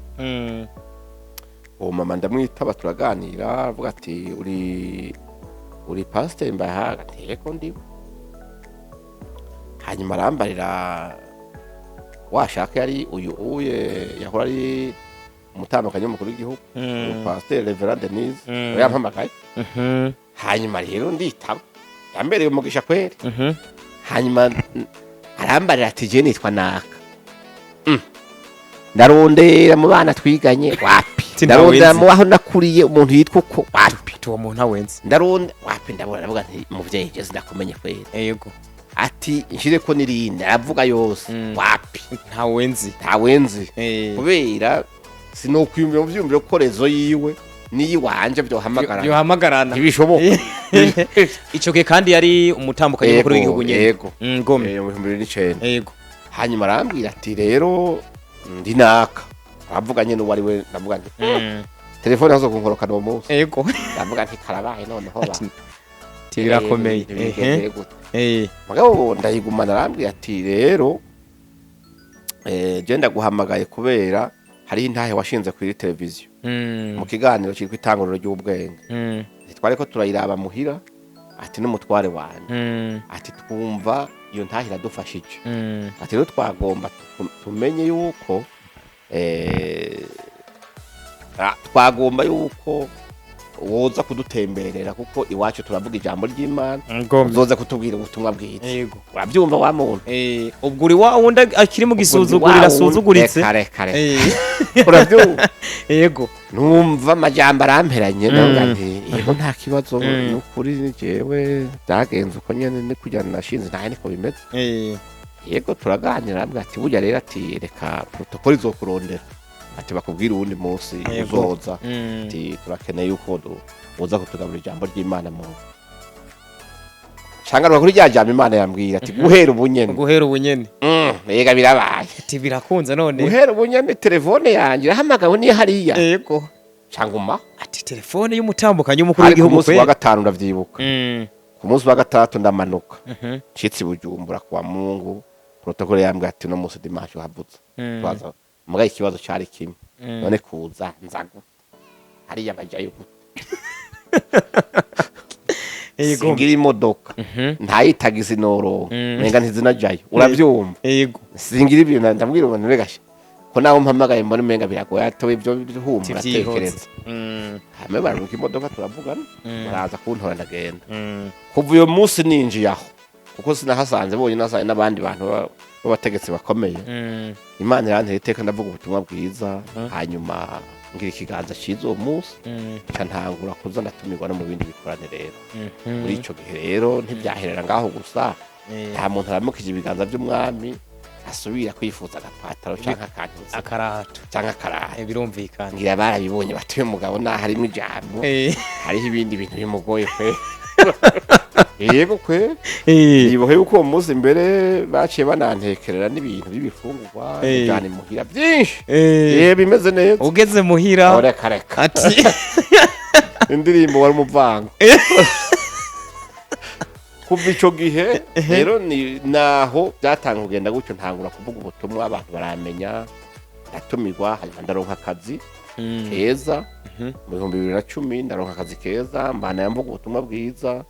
Uwo mama ndamwitaba, turaganira, avuga ati: Uri pasiteri Mbayahaga?" Ati: "Yego, ndiwe." Hanyuma arambarira washaka yari uyu uye yahora ari umutambukanyi w'umukuru w'igihugu, pasiteri Reverend Denise, yampamagaye. Hanyuma rero nditaba, yambereye umugisha kweri. Hanyuma arambarira ati: "Je nitwa naka." Ndarondera mu bana twiganye, wapi. Ati, ndarondera ntawenzi. mu aho nakuriye umuntu yitwa uko, wapi. Ati uwo muntu ntawenzi. Ndaronda, wapi, ndabona, ndavuga nti: "Muvyeyi, je sinakumenye kweri." Ati: "Nshire ko nirinde." Aravuga yose, wapi. Ntawenzi. Ntawenzi, kubera sinokwiyumvira mu vyiyumviro ko réseau yiwe n'iyiwanje vyohamagarana. Yohamagarana. Ntibishoboka. Ico gihe kandi yari umutambukanyi w'umukuru w'igihugu nyene. Yego. Gome. Mu 2009. Hanyuma arambwira ati: "Rero ndi naka." Aravuga nyene uwo ari we, ndavuga nti telefone yazo kunkorokana uwo munsi. Ndavuga nti: "Karabaye noneho ba." Ati birakomeye. Ntibigendeye gute. Mugabo ndayigumana. Arambwira ati: "Rero je ndaguhamagaye kubera hariho intahe washinze kuri televiziyo mu kiganiro cyitwa Itanguriro ry'Ubwenge. Ati: "Twariko turayiraba muhira," ati, "n'umutware wanje." Ati: "Twumva iyo ntahe iradufashije." Ati: "Rero twagomba tumenye yuko twagomba yuko woza kudutemberera, kuko iwacu turavuga ijambo ry'Imana, Gome. uzoza kutubwira ubutumwa bwiza." Urabyumva wa muntu? Ubwo uri wa wundi akiri mu gisuzugurira, asuzuguritse. Reka, reka, reka. Urabyumva? Yego. Numva amajambo aramperanye, ndavuga nti: "Yego, nta kibazo." Nukuri ni jewe, byagenze uko nyene, ni kugira nashinze ntahe, niko bimeze. Yego, turaganira. Aravuga ati: "Burya rero," ati, "reka protocole izokurondera," ati, "bakubwira uwundi munsi uzoza." Ati: "Turakeneye yuko uza kutugaburira ijambo ry'Imana." Mu cangaruka kuri rya jambo Imana yambwira ati: "Guhera ubu nyene." Guhera ubu nyene. Ega birabaye. Ati birakunze none. Guhera ubu nyene telefone yanjye irahamagawe, niyo hariya. Canguma. Ati telefone y'umutambukanyi w'umukuru Hari ku w'igihugu munsi wa kweri. gatanu, ndavyibuka. Ku munsi wa gatandatu ndamanuka, nshitse i Bujumbura kuwa Mungu, protocole yambwiye ati: "No munsi dimanche uhavuze." Twaza mugaye, ikibazo cari kimwe: none kuza nza gute? Hariya bajayo gute? Singira imodoka, ntayitagisi noronka, menga ntizinajayo, uravyumva? Yego. Singira ibintu. Ndabwira umuntu regasha ko nawe mpamagaye mbona umenga biragoye, atowe ibyo humura, tekereza. Hame bararuka imodoka, turavugana, baraza kuntora, ndagenda. Kuva uyo munsi ninjiye aho, kuko sinahasanze bonyine, nasanze n'abandi bantu b'abategetsi bakomeye. Imana irantera iteka, ndavuga ubutumwa bwiza, hanyuma ngira ikiganza cyiza uwo munsi, nca ntangura kuza ndatumirwa no mu bindi bikorane. Rero muri ico gihe rero ntibyaherera ngaho gusa. Nta muntu aramukije ibiganza by'umwami asubira kwifuza agapataro canke akantu akarato canke akarato. Birumvikana. Ngira barabibonye batuye umugabo naho harimo ijambo, hariho ibindi bintu bimugoye kwe. Yego kwe. Ndibuka yuko uwo munsi mbere baciye banantekerera n'ibintu by'ibifungurwa, bijyana imuhira byinshi. Bimeze neza. Ugeze muhira. Reka, reka. Ati indirimbo wari umuvango. Kuva ico gihe rero ni naho byatanga kugenda gutyo, ntangura kuvuga ubutumwa, abantu baramenya, ndatumirwa, hanyuma ndaronka akazi keza. Mu 2010 ndaronka akazi keza, mbana mvuga ubutumwa bwiza,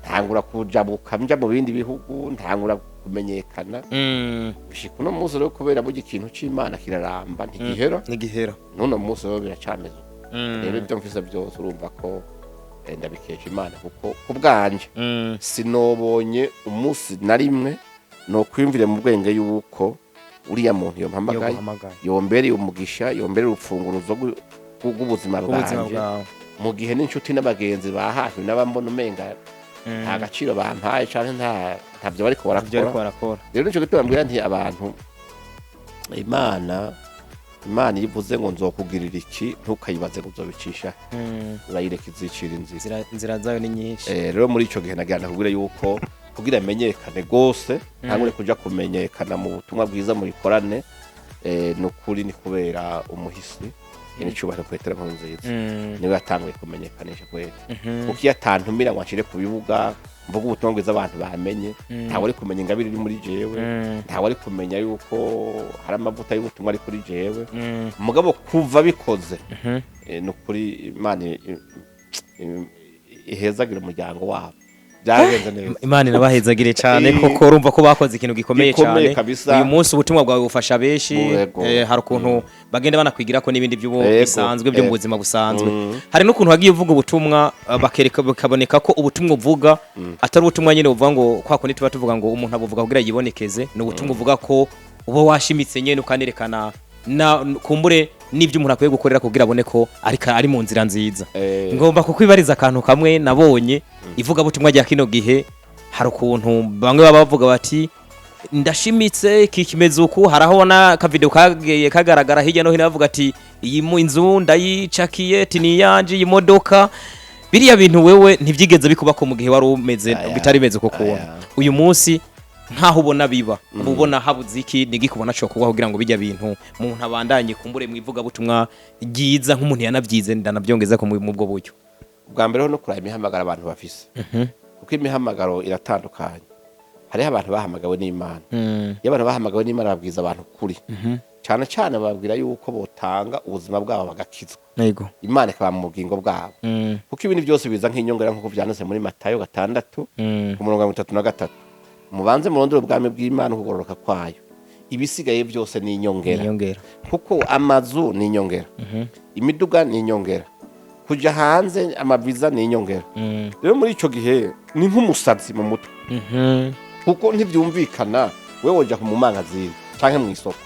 ntangura kujabuka nja mu bindi bihugu, ntangura kumenyekana gushika uno munsi. Rero kubera burya ikintu c'Imana kiraramba, ntigihera. Ntigihera. N'uno munsi rero biracameze uko. Rero ibyo mfise byose urumva ko ndabikesha Imana, kuko ku bwanje sinobonye umunsi na rimwe nokwiyumvire mu bwenge yuko uriya muntu yompamagaye, yoguhamagaye, yombereye umugisha, yombereye urufunguruzo rw'ubuzima ubuzima bwanje, bwawe, mu gihe n'inshuti n'abagenzi ba hafi n'abambona umenga nta gaciro bampaye canke ntavyo bariko ibyo ariko barakora. barakora. Rero nico gituma mbwira nti abantu Imana Imana iyo ivuze ngo nzokugirira iki, ntukayibaze ngo uzobicisha, urayireka izicira inzira. Inzira zayo ni nyinshi. Rero muri ico gihe nagira ndakubwira yuko kugira menyekane gose, ntangure kuja kumenyekana mu butumwa bwiza mu bikorane, nukuri ni kubera umuhisi nyene Petero Nkurunziza, niwe yatanguye kumenyekanisha kweli, kuko iyo atantumira ngo anshire ku bibuga mvuga ubutumwa bwiza abantu bamenye, ntawe ari kumenya ingabire iri muri jewe, ntawe ari kumenya yuko hari amavuta y'ubutumwa ari kuri jewe. Mugabo kuva bikoze, nukuri Imana ihezagira umuryango wabo, byagenze neza. Imana inabahezagire cyane, koko urumva ko bakoze ikintu gikomeye Gikomeye cyane. kabisa. Uyu munsi ubutumwa bwawe bufasha benshi. Yego. Hari ukuntu bagenda banakwigira ko n'ibindi by'ubu bisanzwe byo mu buzima busanzwe. Hari n'ukuntu wagiye uvuga ubutumwa, bakereka bikaboneka ko ubutumwa uvuga atari ubutumwa nyine uvuga ngo kwa kundi tuba tuvuga ngo umuntu abuvuga kugira yibonekeze. Ni ubutumwa uvuga ko uba washimitse nyene, ukanerekana na kumbure n'ibyo umuntu akwiye gukorera kugira abone ko ariko ari mu nzira nziza. Ngomba kukwibariza akantu kamwe nabonye. Ivugabutumwa rya kino gihe, hari ukuntu bamwe baba bavuga bati ndashimitse iki kimeze uku. Hari aho n'akavideo kagiye kagaragara hirya no hino bavuga ati iyi mu inzu ndayicakiye, ti ni iyanje iyi modoka. Biriya bintu wewe ntibyigeze bikubako mu gihe wari umeze Aya. bitari bimeze uko kuntu. Aya. Uyu munsi nkaho ubona biba, uba ubona habuze iki? Nigiki ubona cyo kubaho kugira ngo bijya bintu umuntu abandanye kumbure mu ivugabutumwa ryiza nk'umuntu yanabyize, ndanabyongeza ko mu bwo buryo? Bwa mbere ho no kuraba imihamagaro abantu bafise, kuko imihamagaro iratandukanye. Hariho abantu bahamagawe n'Imana. Iyo abantu bahamagawe n'Imana babwiza abantu ukuri, cyane cyane bababwira yuko botanga ubuzima bwabo bagakizwa, Imana ikaba mu bugingo bwabo, kuko ibintu byose biza nk'inyongera, nk'uko byanditse muri Matayo 6 ku murongo wa 33: "Mubanze murondere ubwami bw'Imana ukugororoka kwayo, ibisigaye byose ni inyongera." Inyongera. Kuko amazu ni inyongera, imiduga ni inyongera, kujya hanze amaviza ni inyongera. Rero muri icyo gihe ni nk'umusazi mu mutwe, kuko ntibyumvikana. Wewe wajya mu mangazini cyangwa mu isoko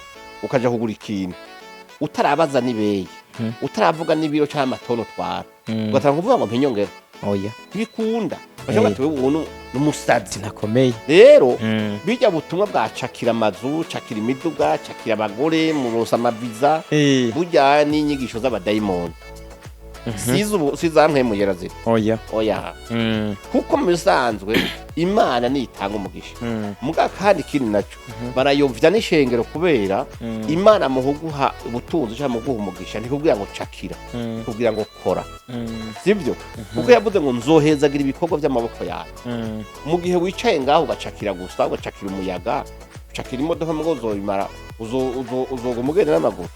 ukajya kugura ikintu utarabaza n'ibeyi, utaravuga n'ibiro cyangwa amatono utwara, ugatanga kuvuga ngo mpinyongera. Oya. Ntibikunda. Bashobora bati wewe ubu ni umusazi. Sinakomeye. Rero bijya butumwa bwa cakira amazu, cakira imiduga, cakira abagore, murosa amaviza, burya n'inyigisho z'abadayimoni, sizo sizamwemuyera ziri. Oya. Oya, kuko mu bisanzwe Imana nitanga umugisha. Muga kandi ikindi naco barayovya n'ishengero, kubera Imana mu kuguha ubutunzi cyangwa mu kuguha umugisha ntikubwira ngo cakira, ikubwira ngo kora. Sibyo? Kuko yavuze ngo nzohezagira ibikorwa by'amaboko yawe. Mu gihe wicaye ngaho ugacakira gusa, ugacakira umuyaga, ucakira imodoka, mugo uzobimara uzoguma ugenda n'amaguru,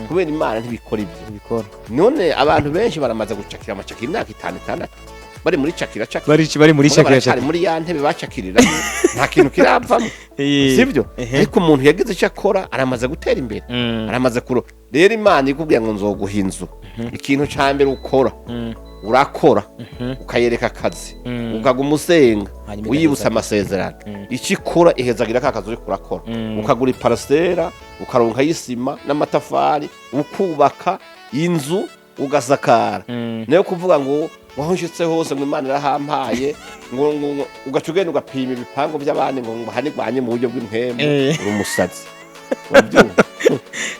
kubera Imana ntibikora ibyo. Ibikora. None abantu benshi baramaze gucakira amacakira imyaka 5, 6, bari muri cakira cakira. Bari muri Mugabo cakira. baracyari muri ya ntebe bacakiriramo, nta kintu kiravamo. Sibyo? Ariko umuntu yagize icyo akora aramaze gutera imbere, aramaze kuro. Rero Imana ikubwira ngo nzoguha inzu, ikintu ca mbere ukora, urakora, ukayereka akazi, ukaguma usenga, Hanyuma uyibutsa igaheza. amasezerano. Icyo ikora, ihezagira ka kazi uriko urakora, ukagura iparasera, ukaronka y'isima n'amatafari, ukubaka inzu, ugasakara. Nayo kuvuga ngo aho nshitse hose ngo Imana irahampaye, ngo ugaca ugenda ugapima ibipangu by'abandi ngo hanigwanye mu buryo bw'impemu, uri umusazi. Urabyumva?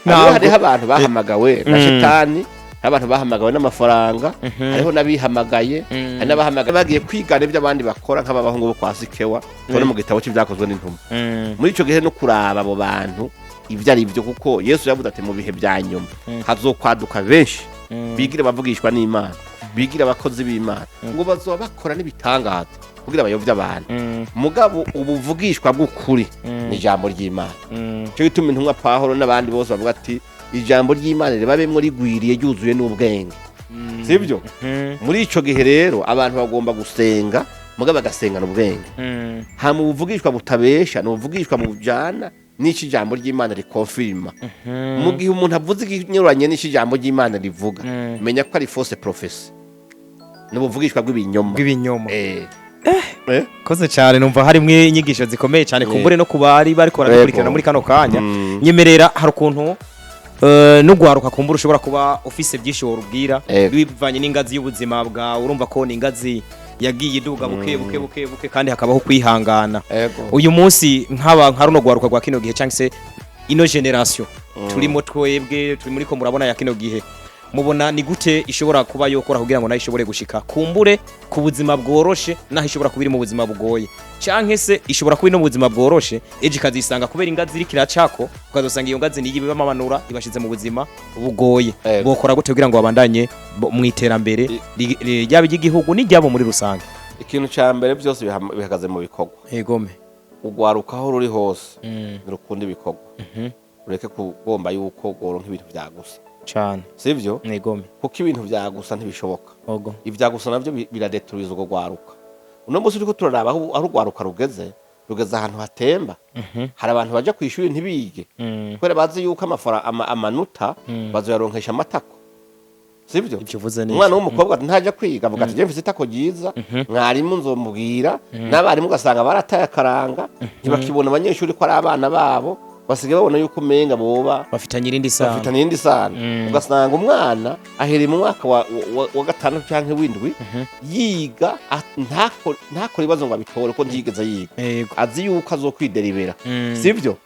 Ntabwo. Hariho abantu bahamagawe na shitani, hariho abantu bahamagawe n'amafaranga, hariho n'abihamagaye, hari n'abahamagaye bagiye kwigana ibyo abandi bakora, nk'ababahungu bo kwa Sikewa tubona mu gitabo cy'Ibyakozwe n'Intumwa. Muri icyo gihe no kuraba abo bantu ibyo ari byo, kuko Yesu yavuze ati mu bihe bya nyuma hazokwaduka benshi bigira abavugishwa n'Imana, bigira abakozi b'Imana, ngo bazoba bakora n'ibitangaza kugira bayovye abantu. Mugabo ubuvugishwa bw'ukuri ni ijambo ry'Imana. Cyo gituma intumwa Pahoro n'abandi bose bavuga ati ijambo ry'Imana ribabemwo rigwiriye, ryuzuye n'ubwenge. Sibyo? Muri ico gihe rero abantu bagomba gusenga, mugabo bagasengana ubwenge. Hama ubuvugishwa butabesha ni ubuvugishwa bujana n'icyo ijambo ry'Imana rikonfirima. Mu gihe umuntu avuze ikinyuranye n'icyo ijambo ry'Imana rivuga, menya ko ari fausse prophétie, ni ubuvugishwa bw'ibinyoma. Bw'ibinyoma. Eh. Koze cyane, numva harimwo inyigisho zikomeye cyane, kumbure no kubari bariko baradukurikirana muri kano kanya. Nyemerera, hari ukuntu n'ugwaruka kumbura ushobora kuba ufise byinshi worubwira bivanye n'ingazi y'ubuzima bwawe. Urumva ko ni ingazi yagiye iduga buke buke buke buke, kandi hakabaho kwihangana. Uyu munsi nk'aba nka runo gwaruka rwa kino gihe cyangwa se ino generation Turimo twebwe turi muri ko murabona ya kino gihe, mubona ni gute ishobora kuba yokora kugira ngo nayo ishobore gushika kumbure ku buzima bworoshe, naho ishobora kuba iri mu buzima bugoye, canke se ishobora kuba iri no mu buzima bworoshe, ejo ikazisanga kubera ingazi iriko iracako, ukazosanga iyo ngazi niyo ibamamanura ibashize mu buzima bugoye? Bokora gute kugira ngo babandanye mu iterambere ryaba iry'igihugu n'iryabo muri rusange? Ikintu ca mbere, byose bihagaze mu bikorwa. Egome. Ugwaruka aho ruri hose ntirukunda ibikorwa. Ureke kugomba yuko goronka ibintu vyagusa. Cane. Sivyo? Egome. Kuko ibintu vyagusa ntibishoboka. Ivyagusa navyo biradeturiza urwo rwaruka. Uno munsi turiko turaraba aho urwaruka rugeze, rugeze ahantu hatemba. Hari abantu baja kw'ishuri ntibige kubera bazi yuko amanota bazoyaronkesha amatako, sivyo? Ivyo uvuze ni Umwana w'umukobwa ntajya kwiga, avuga ati: "Je mfise itako ryiza, mwarimu nzomubwira." N'abarimu ugasanga barataye akaranga, ntibakibona abanyeshuri ko ari abana babo, basigaye babona yuko umenga boba bafitanye irindi sano. Bafitanye irindi sano. Ugasanga umwana ahereye mu mwaka wa gatandatu canke w'indwi yiga, ntakore ibibazo ngo abitore ko ntiyigeze yiga, azi yuko azokwideribera. Sivyo?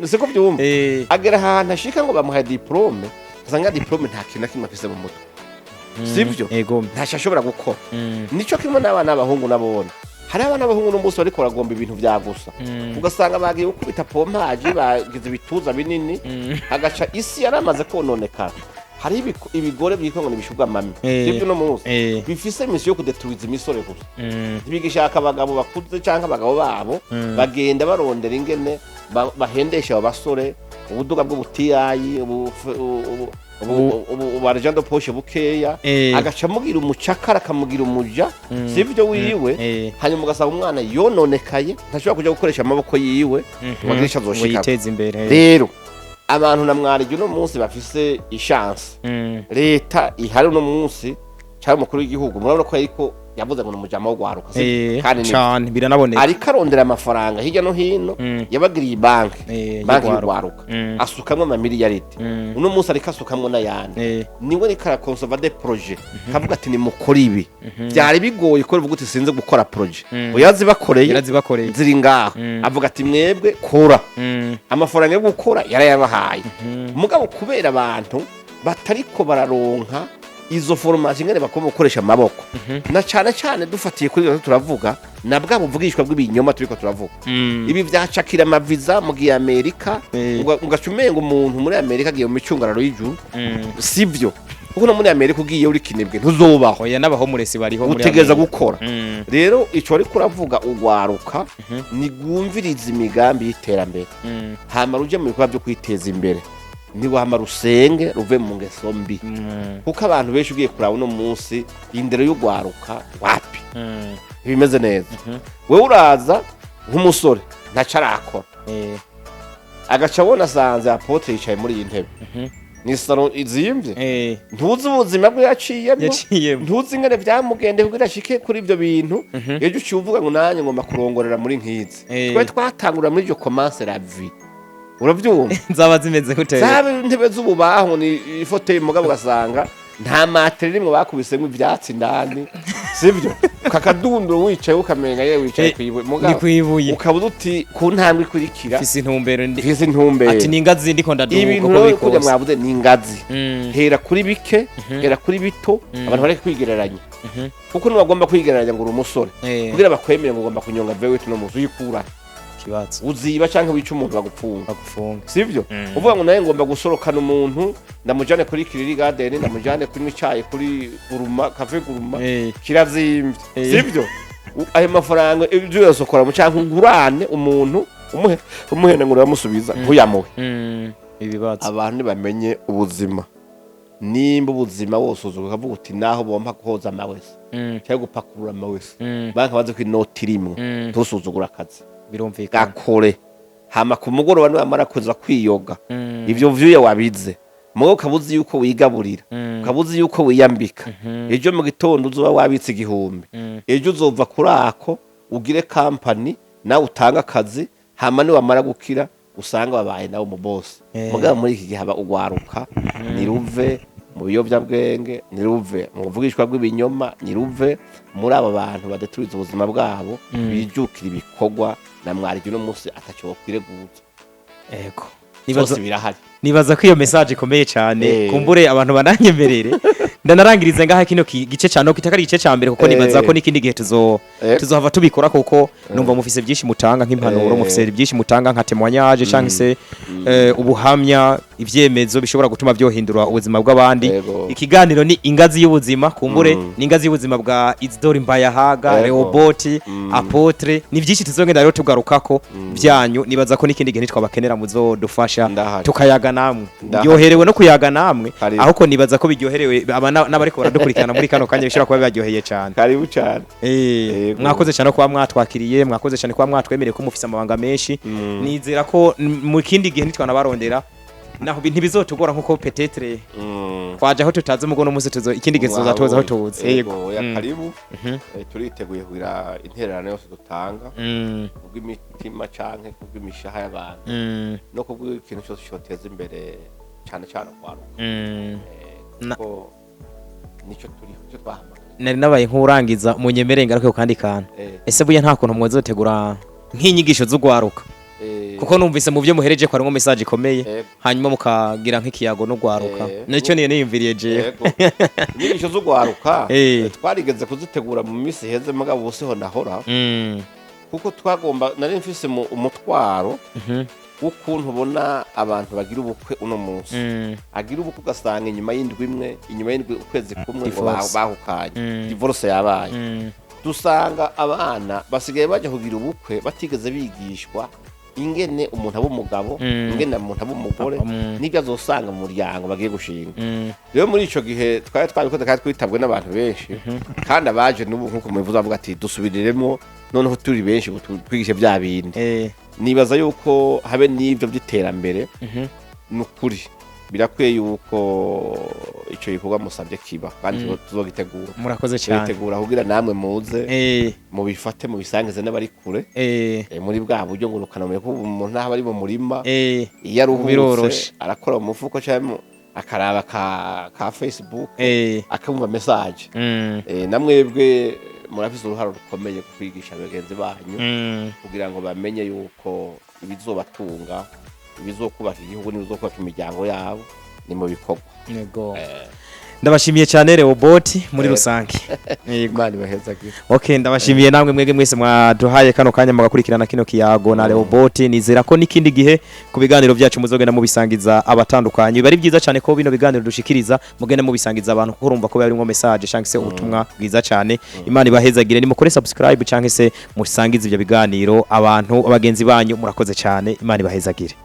Siko vyumva? Agera ahantu ashika ngo bamuhaye diplôme, ugasanga diplôme nta kintu na kimwe afise mu mutwe, sivyo? Egome. Ntacyo ashobora gukora. Nico kimwe n'abana b'abahungu nabone. Hari abana b'abahungu n'umunsi bariko baragomba ibintu vya gusa, ugasanga bagiye gukubita pompage, bagize ibituza binini, agaca isi yaramaze kononekara. Hari ibigore byitwa ngo ni ibishuga mami, sivyo? Uno munsi bifise mission yo kudetruiza imisore gusa. Ntibigishaka abagabo bakuze canke abagabo babo. Bagenda barondera ingene bahendesha abo basore ubuduga bw'ubutiyayi, ubu argent de poche bukeya, agaca amugira umucakara, akamugira umuja, sivyo, wiwe. Hanyuma ugasanga umwana yononekaye, ntashobora kuja gukoresha amaboko yiwe ngo agire ico ngo azoshikako. yiteze imbere. Rero abantu na mwarije uno munsi bafise i chance, leta ihari uno munsi cyangwa umukuru w'igihugu, murabona ko yariko yavuze ngo ni umujama wo gwaruka, sivyo? Kandi ni Cane, biranaboneka. Ariko arondera amafaranga hirya no hino. Yabagiriye banki, banki y'ugwaruka. y'ugwaruka, asukamwo amamiliyaridi. Uno munsi ariko asukamwo n'ayandi. Niwe ariko arakonsova des projets, kavuga ati: "Nimukore ibi." Byari bigoye ko uvuga uti: "Sinzi gukora projet." Uyazibakoreye. Yarazibakoreye. Ziri ngaho. Avuga ati: "Mwebwe kora." Amafaranga yo gukora yarayabahaye. Mugabo kubera abantu batariko bararonka izo formation ingene bagomba gukoresha amaboko, na cane cane dufatiye kuri ibyo turavuga na bwa buvugishwa bw'ibinyoma turiko turavuga, ibi vyacakira amaviza mu gihe Amerika, ugaca umenga umuntu muri Amerika agiye mu micungararo y'ijuru. Sivyo, kuko no muri Amerika ugiye uri kinebwe ntuzobaho. Oya, n'abahomuresi bariho muri Utegereza Amerika. gukora. Rero ico ariko uravuga, ugwaruka nigwumviriza imigambi y'iterambere, hama ruje mu bikorwa byo kwiteza imbere, niwama rusenge ruve mu ngeso mbi. Kuko abantu benshi ugiye kuraba uno munsi, indero y'ugwaruka wapi, ntibimeze neza. Wewe uraza nk'umusore ntaco arakora, agaca abona asanze apôtre yicaye muri iyi ntebe, ni salon izimvye, ntuzi ubuzima bwe yaciyemwo, yaciyemo, ntuzi ingene vyamugendeye kugira ashike kuri ivyo bintu. Ejo uciye uvuga ngo: "Nanjye ngomba kurongorera muri nkizi." Twe twatangurira muri iryo commence la vie, uravyumva? Nzaba zimeze gute? Zaba intebe z'ububaho, ni i fauteuil, mugabo ugasanga nta matera rimwe, bakubisemwo ivyatsi indani, sivyo? Kakadunduro wicaye ukamenga yewe wicaye kwibuye. Ni Mugabo kwibuye. ukaba uti ku ntambwe ikurikira Mfise intumbero ndi mfise intumbero. Ati ni ingazi ndiko ndaduga Ibintu uko rero biri kurya kose. mwavuze ni ingazi. Hera kuri bike, hera kuri bito, abantu bareke kwigereranya, kuko ntibagomba kwigereranya ngo uri umusore kugira bakwemere ngo ugomba kunyonga V8 no muzu uyikura Kibazo. uziba canke wica umuntu bagupfunga. Bagufunga. Sivyo? Uvuga ngo: "Naye ngomba gusorokana umuntu, ndamujane kuri Kiriri Garden, ndamujane kunywa icayi kuri Guruma Cafe Guruma." Kirazimvye. Sivyo? Ayo mafaranga ibyo uyasokora mu canke ugurane umuntu, umuhe umuhene ngo uramusubiza, ntuyamuhe. Ibibazo. Abantu ntibamenye ubuzima. Nimba ubuzima wose uzuka ukavuga uti: "Naho bompa koza amawese cyangwa gupakurura amawese, banka bazi ko inoti irimwo." Ntusuzugura akazi. Birumvikana. Gakore, hama ku mugoroba niwamara kuza kwiyoga, ivyo vyuya wabize, mugabo ukaba uzi yuko wigaburira, ukaba uzi yuko wiyambika, ejo mu gitondo uzoba wabitse 1000. Ejo uzova kuri ako ugire kampani, nawe utanga akazi, hama niwamara gukira usanga wabaye nawe umubosi. Mugabo muri iki gihe haba ugwaruka niruve mu biyobyabwenge, niruve mu buvugishwa bw'ibinyoma, niruve muri abo bantu badeturiza ubuzima bwabo, bijukira ibikorwa na mwarije uno munsi ataco bokwireguza. Ego. Byose birahari. Nibaza ko iyo message ikomeye cyane. Kumbure abantu bananyemerere ndanarangiriza ngaha kino gice ca no kitaka ari igice ca mbere, kuko nibaza ko n'ikindi gihe tuzohava tubikora, kuko numva mufise byinshi mutanga nk'impanuro, mufise byinshi mutanga nka témoignage canke se ubuhamya, ivyemezo bishobora gutuma byohindura ubuzima bw'abandi. Ikiganiro ni Ingazi y'Ubuzima, kumbure ni Ingazi y'Ubuzima bwa Isidore Mbayahaga, Rehoboth, apôtre. Ni byinshi tuzogenda rero tugarukako byanyu. Nibaza ko n'ikindi gihe nitwabakenera muzodufasha Ndahari. tukayaga namwe. Ndahari. Ryoherewe no kuyaga namwe, Karibu. ahubwo nibaza ko biryoherewe aba n'abariko baradukurikirana muri kano kanya, bishobora kuba bibaryoheye cyane. Karibu cyane. Yego. Mwakoze cyane kuba mwatwakiriye, mwakoze cyane kuba mwatwemereye ko mufise amabanga menshi. Nizera ko mu kindi gihe nitwanabarondera naho ntibizotugora, nkuko peut-être twaje aho tutazi mugo no munsi tuzo ikindi gihe tuzoza tuzi aho tuzi. Yego, ya, karibu. Turiteguye kugira intererano yose dutanga kubw'imitima canke kubw'imishaha y'abantu no kubw'ikintu cyose cyoteza imbere, cyane cyane kwaruka. Kuko nico turiho, nico twahamagaye. Nari nabaye nk'urangiza, munyemere ngaruke ku kandi kantu. Ese buya nta kuntu mwozotegura nk'inyigisho z'ugwaruka? Kuko numvise mu byo muhereje ko harimo message ikomeye, hanyuma mukagira nk'ikiyago n'ugwaruka. Nicyo niyo niyumviriye jewe. Yego, inyigisho z'ugwaruka twarigeze kuzitegura mu minsi iheze, mugabo ubu siho nahora, kuko twagomba, nari mfise umutwaro w'ukuntu ubona abantu bagira ubukwe uno munsi, agira ubukwe ugasanga inyuma y'indwi imwe, inyuma y'indwi, ukwezi kumwe ngo Divorce. bahukanye, divorce yabaye. Dusanga abana basigaye bajya kugira ubukwe batigeze bigishwa ingene umuntu aba umugabo, ingene umuntu aba umugore, n'ibyo azosanga mu muryango bagiye gushinga. Rero muri ico gihe twari twabikoze kandi twitabwe n'abantu benshi, kandi abaje n'ubu nk'uko mubivuze bavuga ati: "Dusubiriremo noneho turi benshi ngo twigishe bya bindi." Nibaza yuko habe n'ibyo by'iterambere, ni ukuri birakwiye yuko ico gikorwa musabye kiba, kandi tuzogitegura. Murakoze cyane. Tugitegura kugira namwe muze mubifate, mubisangize n'abari kure, muri bwa buryo ngurukana ko umuntu aho ari mu murima, iyo aruhutse Biroroshe. arakora mu mufuko cyangwa akaraba ka Facebook, akumva message. Namwebwe murafise uruhare rukomeye ku kwigisha bagenzi banyu kugira ngo bamenye yuko ibizobatunga, ibizokubaka igihugu n'ibizokubaka imiryango yabo ni mu bikorwa. Yego. Ndabashimiye cyane, Rehoboth, muri rusange. Yego. Imana ibahezagire. Okay, ndabashimiye namwe mwege mwese mwaduhaye kano kanya mugakurikirana kino kiyago na Rehoboth. Nizera ko n'ikindi gihe ku biganiro byacu muzogenda mubisangiza abatandukanye. Biba ari byiza cyane ko bino biganiro dushikiriza mugenda mubisangiza abantu, kuko urumva ko biba birimo message cyangwa se ubutumwa bwiza cyane. Imana ibahezagire. Nimukore subscribe cyangwa se musangize ibyo biganiro abantu bagenzi banyu. Murakoze cyane, Imana ibahezagire.